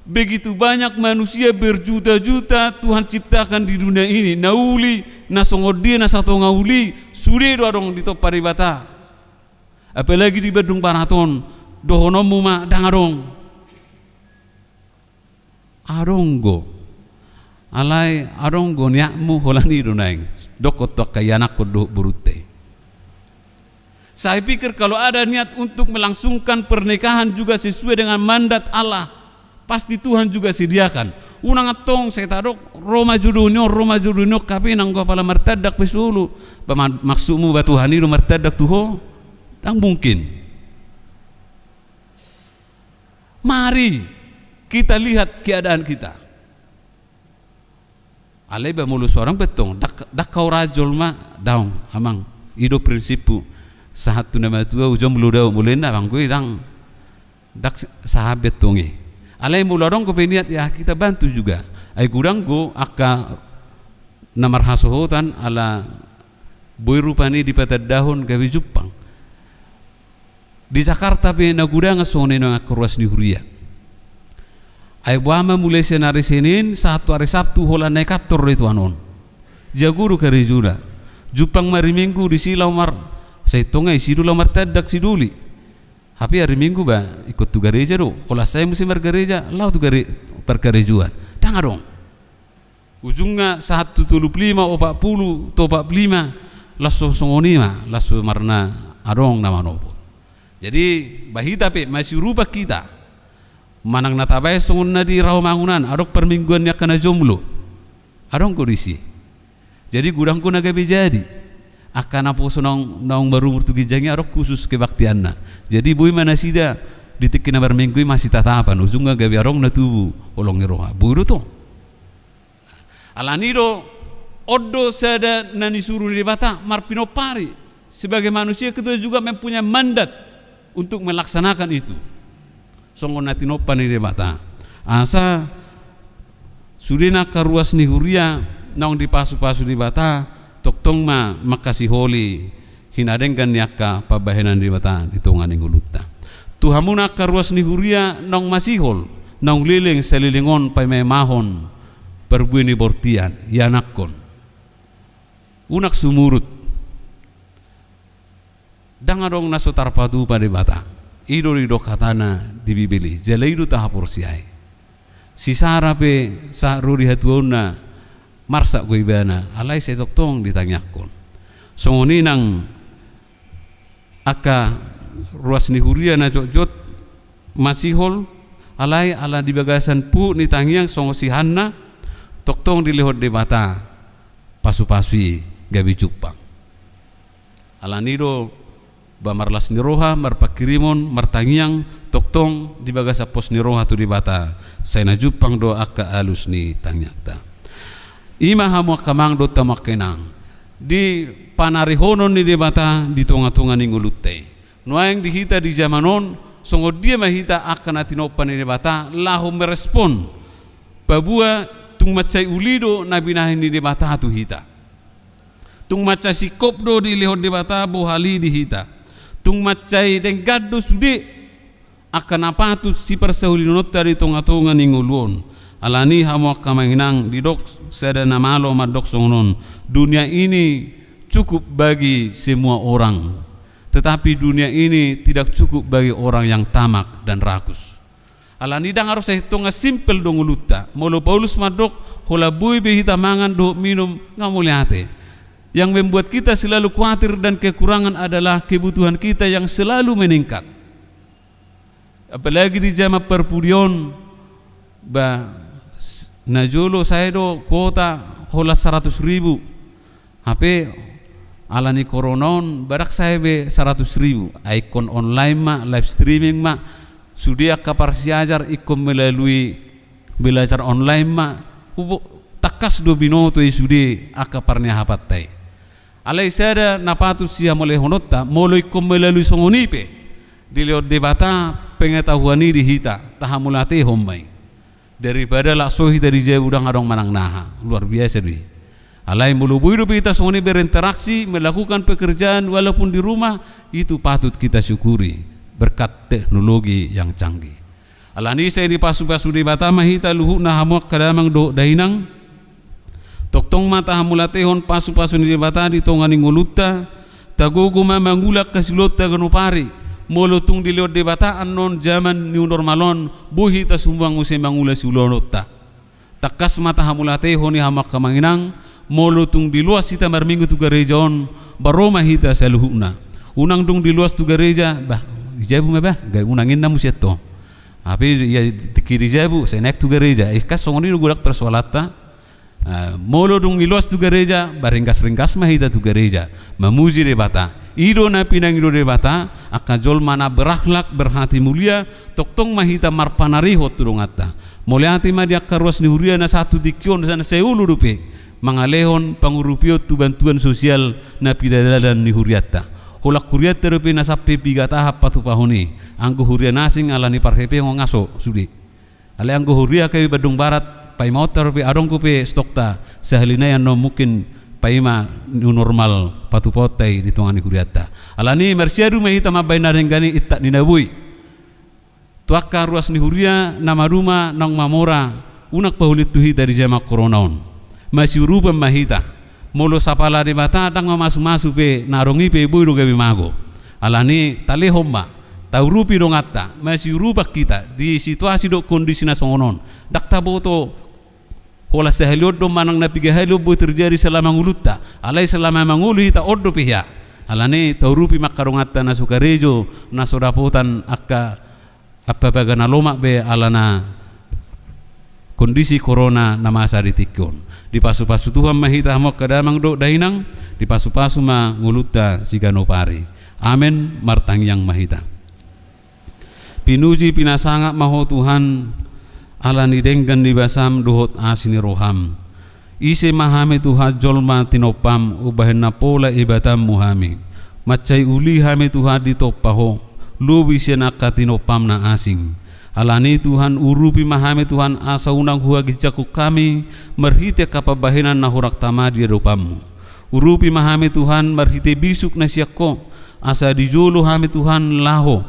Begitu banyak manusia berjuta-juta Tuhan ciptakan di dunia ini, na uli, na songon dia, na satonga uli, sude do adong ditompa Debata. Apalagi di Bandung Barat on, dohononmu ma ndang adong. Adong do. Alai adong do niatmu, holan i do naeng dokkon tu angka ianakkon dohot borunta i. Saya pikir kalau ada niat untuk melangsungkan pernikahan juga sesuai dengan mandat Allah, pasti Tuhan juga sediakan. Unang antong sai tadok, ro ma jodo ni on, ro ma jodo ni on, hape nanggo apala martandak pe so olo. Ba ma-, maksudmu ba Tuhan i do martandak tu ho? Ndang mungkin. Mari kita lihat keadaan kita. Alai ba molo so adong be antong, ndang, ndang hau raja jolma, daong, amang. I do prinsiphu, sahat tu na matua, uju molo daong, molo inna, amang, gue ndang, ndang sahat be antong i. Alai molo adong dope niat, ya, kita bantu juga. Ai godang do angka na marhasohotan ala boi rupani dipatandahon gabe jumpang. Di Jakarta pe na godang songon i, angka ruas ni huria. Ai boha ma mulai sian ari Senin sahat tu ari Sabtu holan na i kantor do i tuan on. Jago do karejona. Jumpang ma ari Minggu disi laho mar-, sai antong i, disi do laho martandak sidoli. Hape ari Minggu ba ingkon tu gareja do. Holan sai muse margareja, laho tu gare-, parkarejoan. Ndang adong. Ujungna sahat tu tolu pulu lima, opat pulu, tu opat pulu lima, laos so songon i ma, laos so marna adong na manopot. Jadi, ba hita pe, masiurupan hita. Manang na tabaen songon na di Rawamangun an, adong parmingguan ni angka na jomblo. Adong do disi. Jadi, godang do na gabe jadi. Angka naposo naung, naung marumur tu ginjang i adong khusus kebaktianna. Jadi, boi ma nasida di tingki na marminggu i masitatapan, ujungna gabe adong na tubu holong ni roha. Boi do tong. Alani do, on do sada na nisuru ni Debata, marpinompari. Sebagai manusia, kita juga mempunyai mandat untuk melaksanakan itu. Songon na tinompa ni Debata. Asa, sudena angka ruas ni huria, naung dipasupasu Debata, tongtong ma mangkasiholi hinadenggan ni angka pambahenan ni Debata di tonga ni ngolunta. Tu hamuna angka ruas ni huria naung masihol, naung leleng saleleng on paimaimahon parbue ni bortian, ianakkon. Unang sumurut. Ndang adong na so tarpatupa Debata. I do didok hatana di Bibel i, jala i do tahaporseai. Si Sara pe sahat ro di hatuaonna marsak do ibana, alai sai tongtong ditangiangkon. Songon i nang angka ruas ni huria na jotjot masihol, alai ala di bagasan puhut ni tangiang songon si Hanna, tongtong dilehon Debata pasupasu i gabe jumpang. Alani do, ba marlas ni roha, marpanghirimon, martangiang, tongtong di bagasan pos ni roha tu Debata, sai na jumpang do angka alus ni tangiangta. I ma hamu angka amang dohot hamu angka inang, di panarihonon ni Debata di tongatonga ni ngolunta i. Nuaeng di hita di jaman on, songon dia ma hita angka na tinompa ni Debata, laho merespon, paboa tung mansai uli do na binahen ni Debata tu hita. Tung mansai singkop do dilehon Debata bohal i di hita. Tung mansai denggan do sude angka na patut siparsauliononta di tongatonga ni ngolu on. Alani hamu angka amang inang, didok sada na malo mandok songon on, dunia ini cukup bagi semua orang, tetapi dunia ini tidak cukup bagi orang yang tamak dan rakus. Alani ndang adong sai tonga, simpel do ngolunta. Molo Paulus mandok, holan boi be hita mangan dohot minum, nga mauliate. Yang membuat kita selalu khawatir dan kekurangan adalah kebutuhan kita yang selalu meningkat. Apalagi di jaman parpudi on, ba, s-, na jolo sae do kuota holan saratus ribu. Hape, ala ni corona on, ba ndang sae be saratus ribu. Ai ingkon online ma, live streaming ma, sude angka parsiajar ingkon melalui belajar online ma, hubo-, tangkas do binoto i sude angka parniahapanta i. Alai sada na patut sihamolehononta, molo ingkon melalui songon i pe dilehon Debata pengetahuan i di hita, tahamauliatehon ma i. Daripada lak so hita di jabu ndang adong manang na aha, luar biasa do i. Alai molo boi dope hita songon i berinteraksi, melakukan pekerjaan walaupun di rumah, itu patut kita syukuri berkat teknologi yang canggih. Alani i sai dipasupasu Debata ma hita luhutna hamu angka damang dohot dainang. Tongtong ma tahamauliatehon pasupasu ni Debata di tonga ni ngolunta, tagogo ma mangula angka siulaonta ganup ari, molo tung dilehon Debata annon jaman new normal on, boi hita sumuang muse mangula siulaonta. Tangkas ma tahamauliatehon i hamu angka amang inang, molo tung diloas hita marminggu tu gareja on, ba ro ma hita saluhutna. Unang dung diloas tu gareja, bah, di jabu ma bah, gabe unang ninna muse antong. Hape ia tingki di jabu, sai naeng tu gareja, eh, kan songon i do godang persoalanta. Ah, molo dung diloas tu gareja, ba ringgas-ringgas ma hita tu gareja, mamuji Debata. I do na pinangido Debata, angka jolma na berakhlak, berhati mulia, tongtong ma hita marpanarihon tu donganta. Mauliate ma di angka ruas ni huria na sahat tu tingki on, na sai olo dope mangalehon pangurupion tu bantuan sosial na pinadalan ni hurianta. Holan hurianta dope na sampe piga tahan patupahon i, anggo huria na asing alani parhepeon nga so sude. Alai anggo huria hami Bandung Barat, paimaonta dope, adong dope stokta, sahali nai annon mungkin paima new normal patupahonta i di tonga ni hurianta. Alani i marsiadu ma hita mambahen na denggan i, intak ni na boi. Tu angka ruas ni huria na maduma naung mamora, unang pahulit tu hita di jaman corona on. Masiurupan ma hita. Molo sapala Debata ndang mamasumasu pe, na adong i pe boi do gabe mago. Alani i talehon ma, taurupi donganta, masiurupan hita di situasi dohot kondisi na songon on. Ndang taboto holan sahali on do manang na piga hali on boi terjadi selama ngolunta. Alai selama mangolu hita on dope hea. Alani i taurupi ma angka donganta na so karejo, na so dapotan angka ampapaga na lomak be alana kondisi corona na masa di tingki on. Dipasupasu Tuhan ma hita hamu angka damang dohot dainang, dipasupasu ma ngolunta siganup ari. Amen, martangiang ma hita. Pinuji pinasangap ma Ho Tuhan, alani denggan ni basam dohot asi ni roham. Ise ma hami Tuhan jolma tinompam, umbahen na pola ibatanmu hami. Mansai uli hami Tuhan ditompa Ho, lobi sian angka tinompam na asing. Alani i Tuhan, urupi ma hami Tuhan, asa unang huhaginjangkon hami marhite angka pambahenan na hurang tama di adopanmu. Urupi ma hami Tuhan marhite bisuk na sian Ho, asa di jolo hami Tuhan laho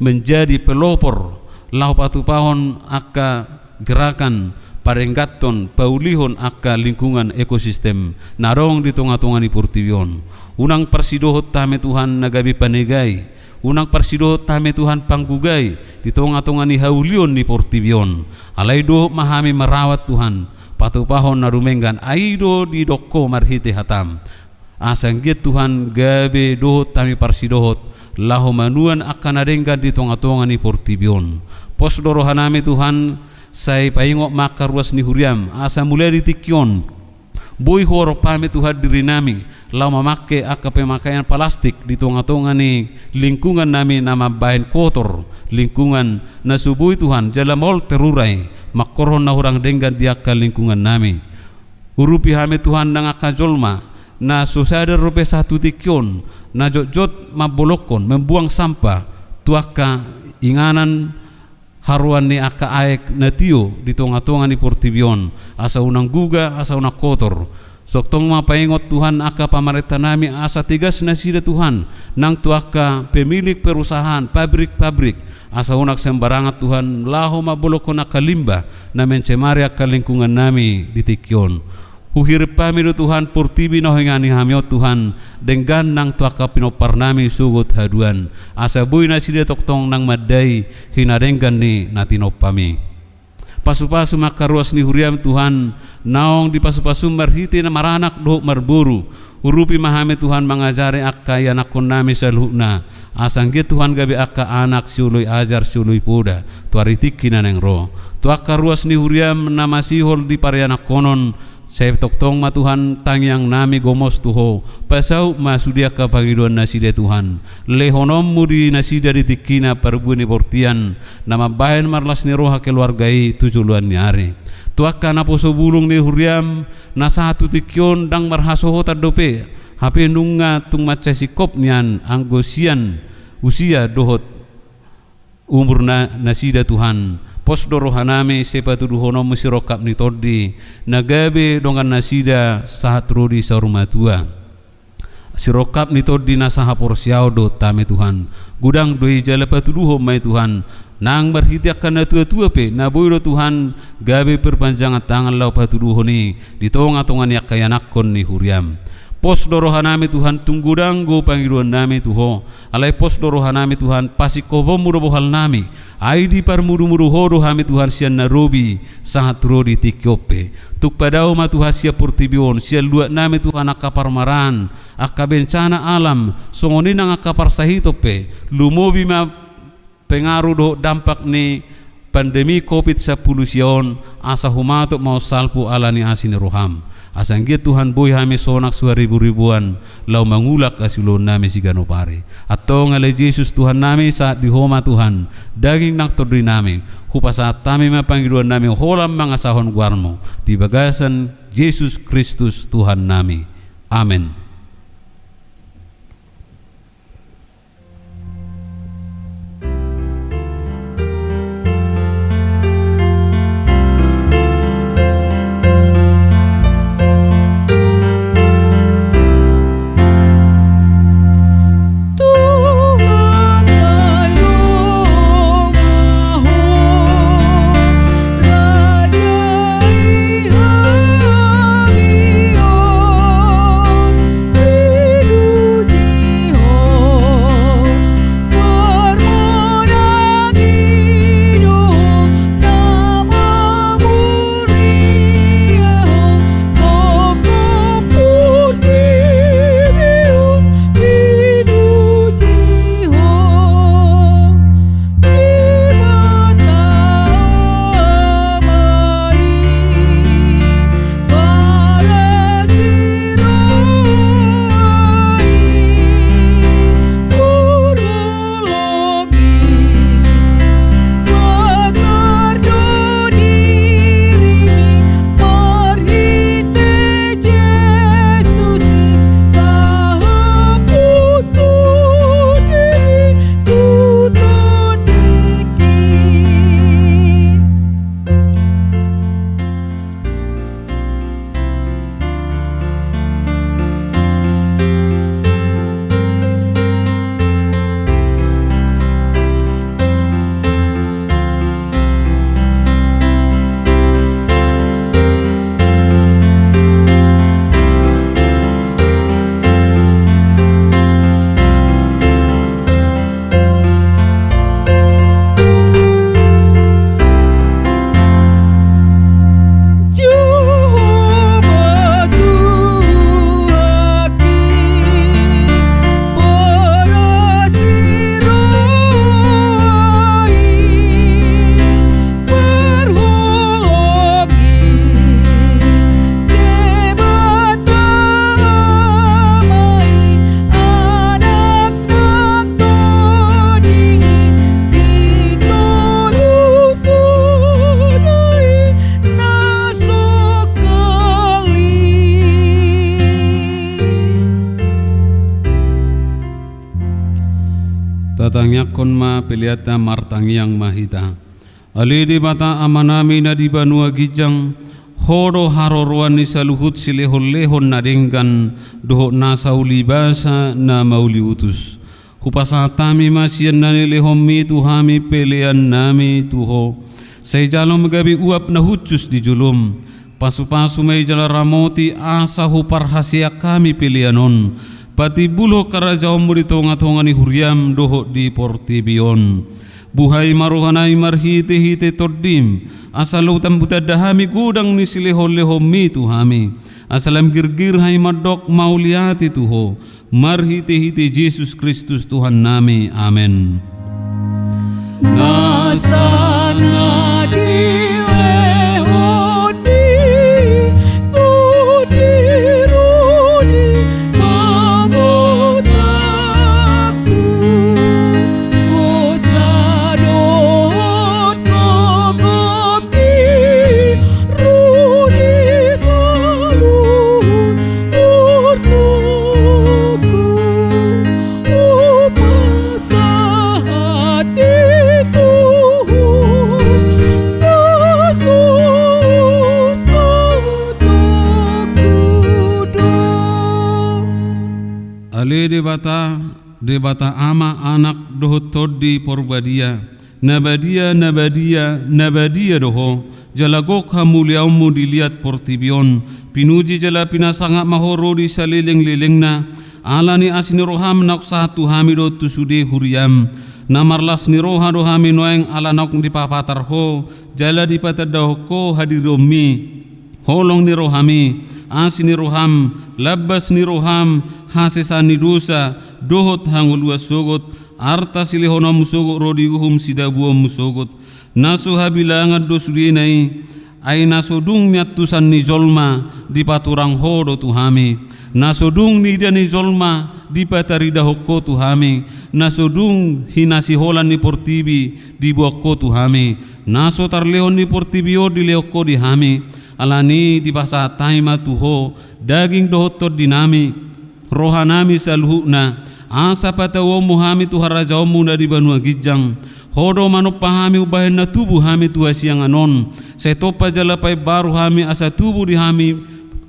menjadi pelopor, laho patupahon angka gerakan, padengganhon, paulihon angka lingkungan ekosistem na adong di tongatonga ni portibi on. Unang parsidohot hami Tuhan na gabe panegai, unang parsidohot hami Tuhan panggugai di tongatonga ni haulion ni portibi on. Alai dohot ma hami marawat Tuhan, patupahon na dumenggan, ai do didok Ho marhite hatam. Asa anggiat Tuhan gabe dohot hami parsidohot, laho manuan angka na denggan di tongatonga ni portibi on. Pos do rohanami Tuhan, sai paingot ma angka ruas ni huriam, asa mulai di tingki on boi huarop hami Tuhan dirinami, laho mamangke angka pemakaian palastik di tongatonga ni lingkungannami na mambahen kotor lingkungan na so boi Tuhan, jala maol terurai, mangkorhon na hurang denggan di angka lingkungannami. Urupi hami Tuhan nang angka jolma na so sadar dope sahat tu tingki on, na jotjot mambolongkon, membuang sampah tu angka inganan haroan ni angka aek na tio di tongatonga ni portibi on, asa unang guga, asa unang kotor. Tongtong ma paingot Tuhan angka pamarentanami, asa tegas nasida Tuhan, nang tu angka pemilik perusahaan, pabrik-pabrik, asa unang sembarangan Tuhan laho mambolongkon angka limbah na mencemari angka lingkungannami di tingki on. Huhirim hami do Tuhan portibi na huinganan hami on Tuhan, denggan nang tu angka pinomparnami sogot haduan, asa boi nasida tongtong nang mandai hinadenggan ni na tinompami. Pasupasu ma angka ruas ni huriam Tuhan, naung dipasupasum marhite na maranak dohot marboru. Urupi ma hami Tuhan mangajari angka ianakkonnami saluhutna, asa anggiat Tuhan gabe angka anak sioloi ajar sioloi poda tu ari tingki na naeng ro. Tu angka ruas ni huriam na masihol di parianakkonon, sai tongtong ma Tuhan tangiangnami gomos tu Ho, pasaut ma sude angka pangidoannasida Tuhan. Lehononmu di nasida di tingkina parbue ni bortian, na mambahen marlas ni roha keluarga i tu joloan ni ari. Tu angka naposo bulung ni huriam, na sahat tu tingki on ndang marhasohotan dope, hape nunga tung mansai singkop nian anggo sian usia dohot umur na, nasida Tuhan. Pos do rohanami sai patuduhononmu sirongkap ni tondi, na gabe dongannasida sahat ro di saur matua. Sirongkap ni tondi na sahaporseaon dohot hami Tuhan. Godang do i jala patuduhon ma i Tuhan, Nang marhite angka natuatua pe, na boi do Tuhan gabe perpanjangan tangan laho patuduhon i di tongatonga ni angka ianakhon ni huriaM. Pos do rohanami Tuhan, tung godang do pangidoannami tu Ho. Alai pos do rohanami Tuhan, pasingkoponMu do bohalnami. Ai diparmudumudu Ho do hami Tuhan sian na robi sahat ro di tingki on pe. Tung padao ma Tuhan sian portibi on, sian luatnami Tuhan angka parmaraan, angka bencana alam, songon i nang angka parsahiton pe, lumobi ma pengaruh dohot dampak ni pandemi covid sampulu sia on, asa humatop ma on salpu ala ni asi ni rohaM. Asa anggiat Tuhan boi hami sonang so hariburibuan, laho mangulak hasiulaonnami siganup ari. Antong ale Jesus Tuhannami, sahat di Ho ma Tuhan daging nang tondinami, hupasahat hami ma pangidoannami holan mangasahon goarMu, di bagasan Jesus Kristus Tuhannami. Amen. Tatangiangkon ma peleanta, martangiang ma hita. Ale Debata Amanami na di banua ginjang, Ho do haroroan ni saluhut silehonlehon na denggan dohot na saulibasa na mauliutus. Hupasahat hami ma sian na nilehonMi tu hami peleannami tu Ho. Sai jalo ma gabe uap na hushus di joloM. Pasupasu ma i jala ramoti asa huparhaseang hami pelean on patimbulhon harajaonMu di tongatonga ni huriaM dohot di portibi on. Buhai ma rohanami marhitehite TondiM, asa lam tanda hami godang ni silehonlehonMi tu hami, asa lam girgir hami mandok mauliate tu Ho, marhitehite Jesus Kristus Tuhannami. Amen. Nasa na dilehon ni Tondi ro di pambotoanku, hosa dohot gogo Ale Debata, Debata Ama, Anak dohot Tondi Porbadia, Na badia, na badia, na badia do Ho, jala gok hamuliaonMu di liat portibi on. Pinuji jala pinasangap ma Ho ro di salelenglelengna. Ala ni asi ni rohaM naung sahat tu hami dohot tu sude huriaM. Na marlas ni roha do hami nuaeng ala naung dipapatar Ho jala dipatandahon Ho hadirionMi. Holong ni rohaMi, asi ni rohaM, lambas ni rohaM, hasesaan ni dosa, dohot hangoluan sogot, arta silehononMu sogot ro di uhum sidabuonMu sogot. Na so habilangan do sudena i, ai na so dung niantusan ni jolma dipaturang Ho do tu hami. Na so dung niida ni jolma dipataridahon Ho tu hami. Na so dung hinasiholan ni portibi diboan Ho tu hami. Na so tarlehon ni portibi on dilehon Ho di hami. Ala ni i dipasahat hami ma tu Ho daging dohot tondinami, rohanami saluhutna, asa patauonMu hami tu harajaonMu na di banua ginjang. Ho do manompa hami umbahen na tubu hami tu hasiangan on. Sai tompa jala paimbaru hami asa tubu di hami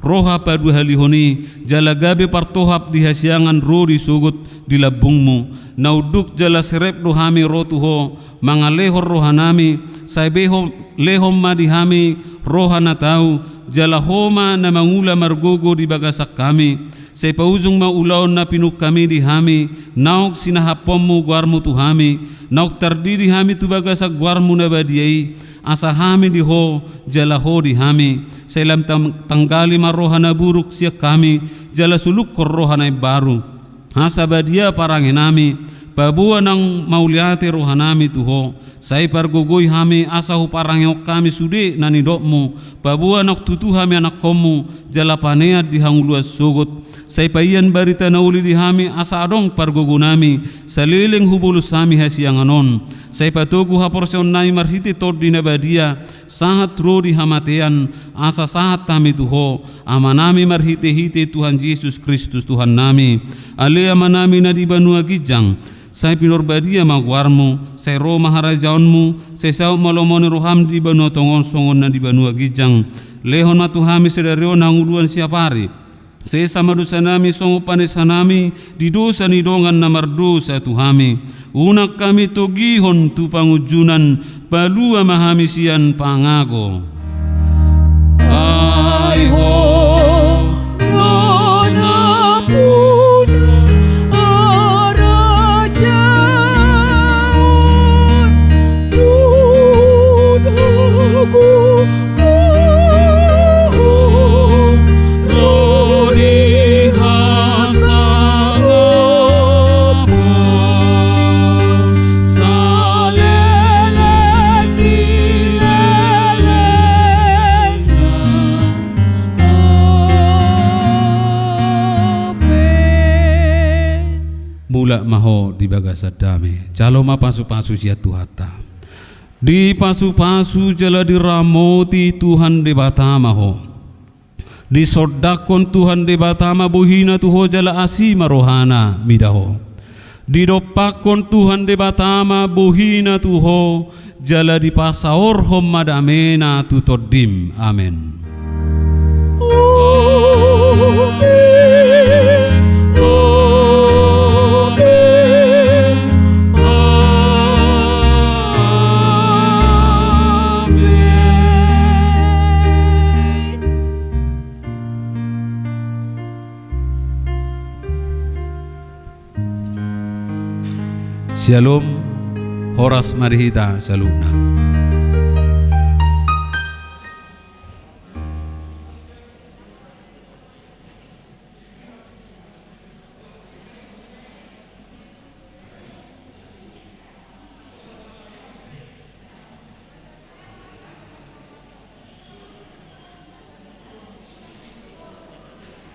roha paduahalihon i, jala gabe partohap di hasiangan ro di sogot di lambungMu. Na unduk jala serep do hami ro tu Ho, mangalehon rohanami, sai beho-, lehon ma di hami roha na tau, jala Ho ma na mangula margogo di bagasan hami. Sai paujung ma ulaon na pinungkami di hami, naung sinahaphonMu goarMu tu hami, naung tardidi hami tu bagasan goarMu na badia i, asa hami di Ho, jala Ho di hami. Sai lam tam-, tanggali ma roha na buruk sian hami, jala sulukkon roha na imbaru. Asa badia parangenami, paboa naung mauliate rohanami tu Ho, sai pargogoi hami asa huparangehon hami sude na nidokMu, paboa naung tutu hami anakkonMu, jala panean di hangoluan sogot. Sai paian barita na uli di hami asa adong pargogonami, saleleng hubolus hami hasiangan on. Sai patogu haporseaonnami marhite Tondi na badia, sahat ro di hamatean, asa sahat hami tu Ho, Amanami marhitehite Tuhan Jesus Kristus Tuhannami. Ale Amanami na di banua ginjang, sai pinarbadia ma goarMu, sai ro ma harajaonMu, sai saut ma lomo ni rohaM di banua tonga on songon na di banua ginjang. Lehon ma tu hami sadari on hangoluan siapari. Sesa ma dosanami songon panesanami di dosa ni dongan na mardosa tu hami. Unang hami togihon tu pangunjunan, palua ma hami sian pangago. Ai Ho do nampuna harajaon, tu bagusna ro di hasangapon saleleng ni lelengna. Amen. Mulak ma ho di bagasan dame, jalo ma pasupasu sian Tuhanta. Dipasupasu jala diramoti Tuhan Debata ma ho. Disondangkon Tuhan Debata ma bohina tu ho jala asi ma rohana mida ho. Didompakkon Tuhan Debata ma bohina tu ho jala dipasaorhon ma damena tu tondim. Amen. Amen. Amen. Amen. Syalom. Horas ma di hita saluhutna.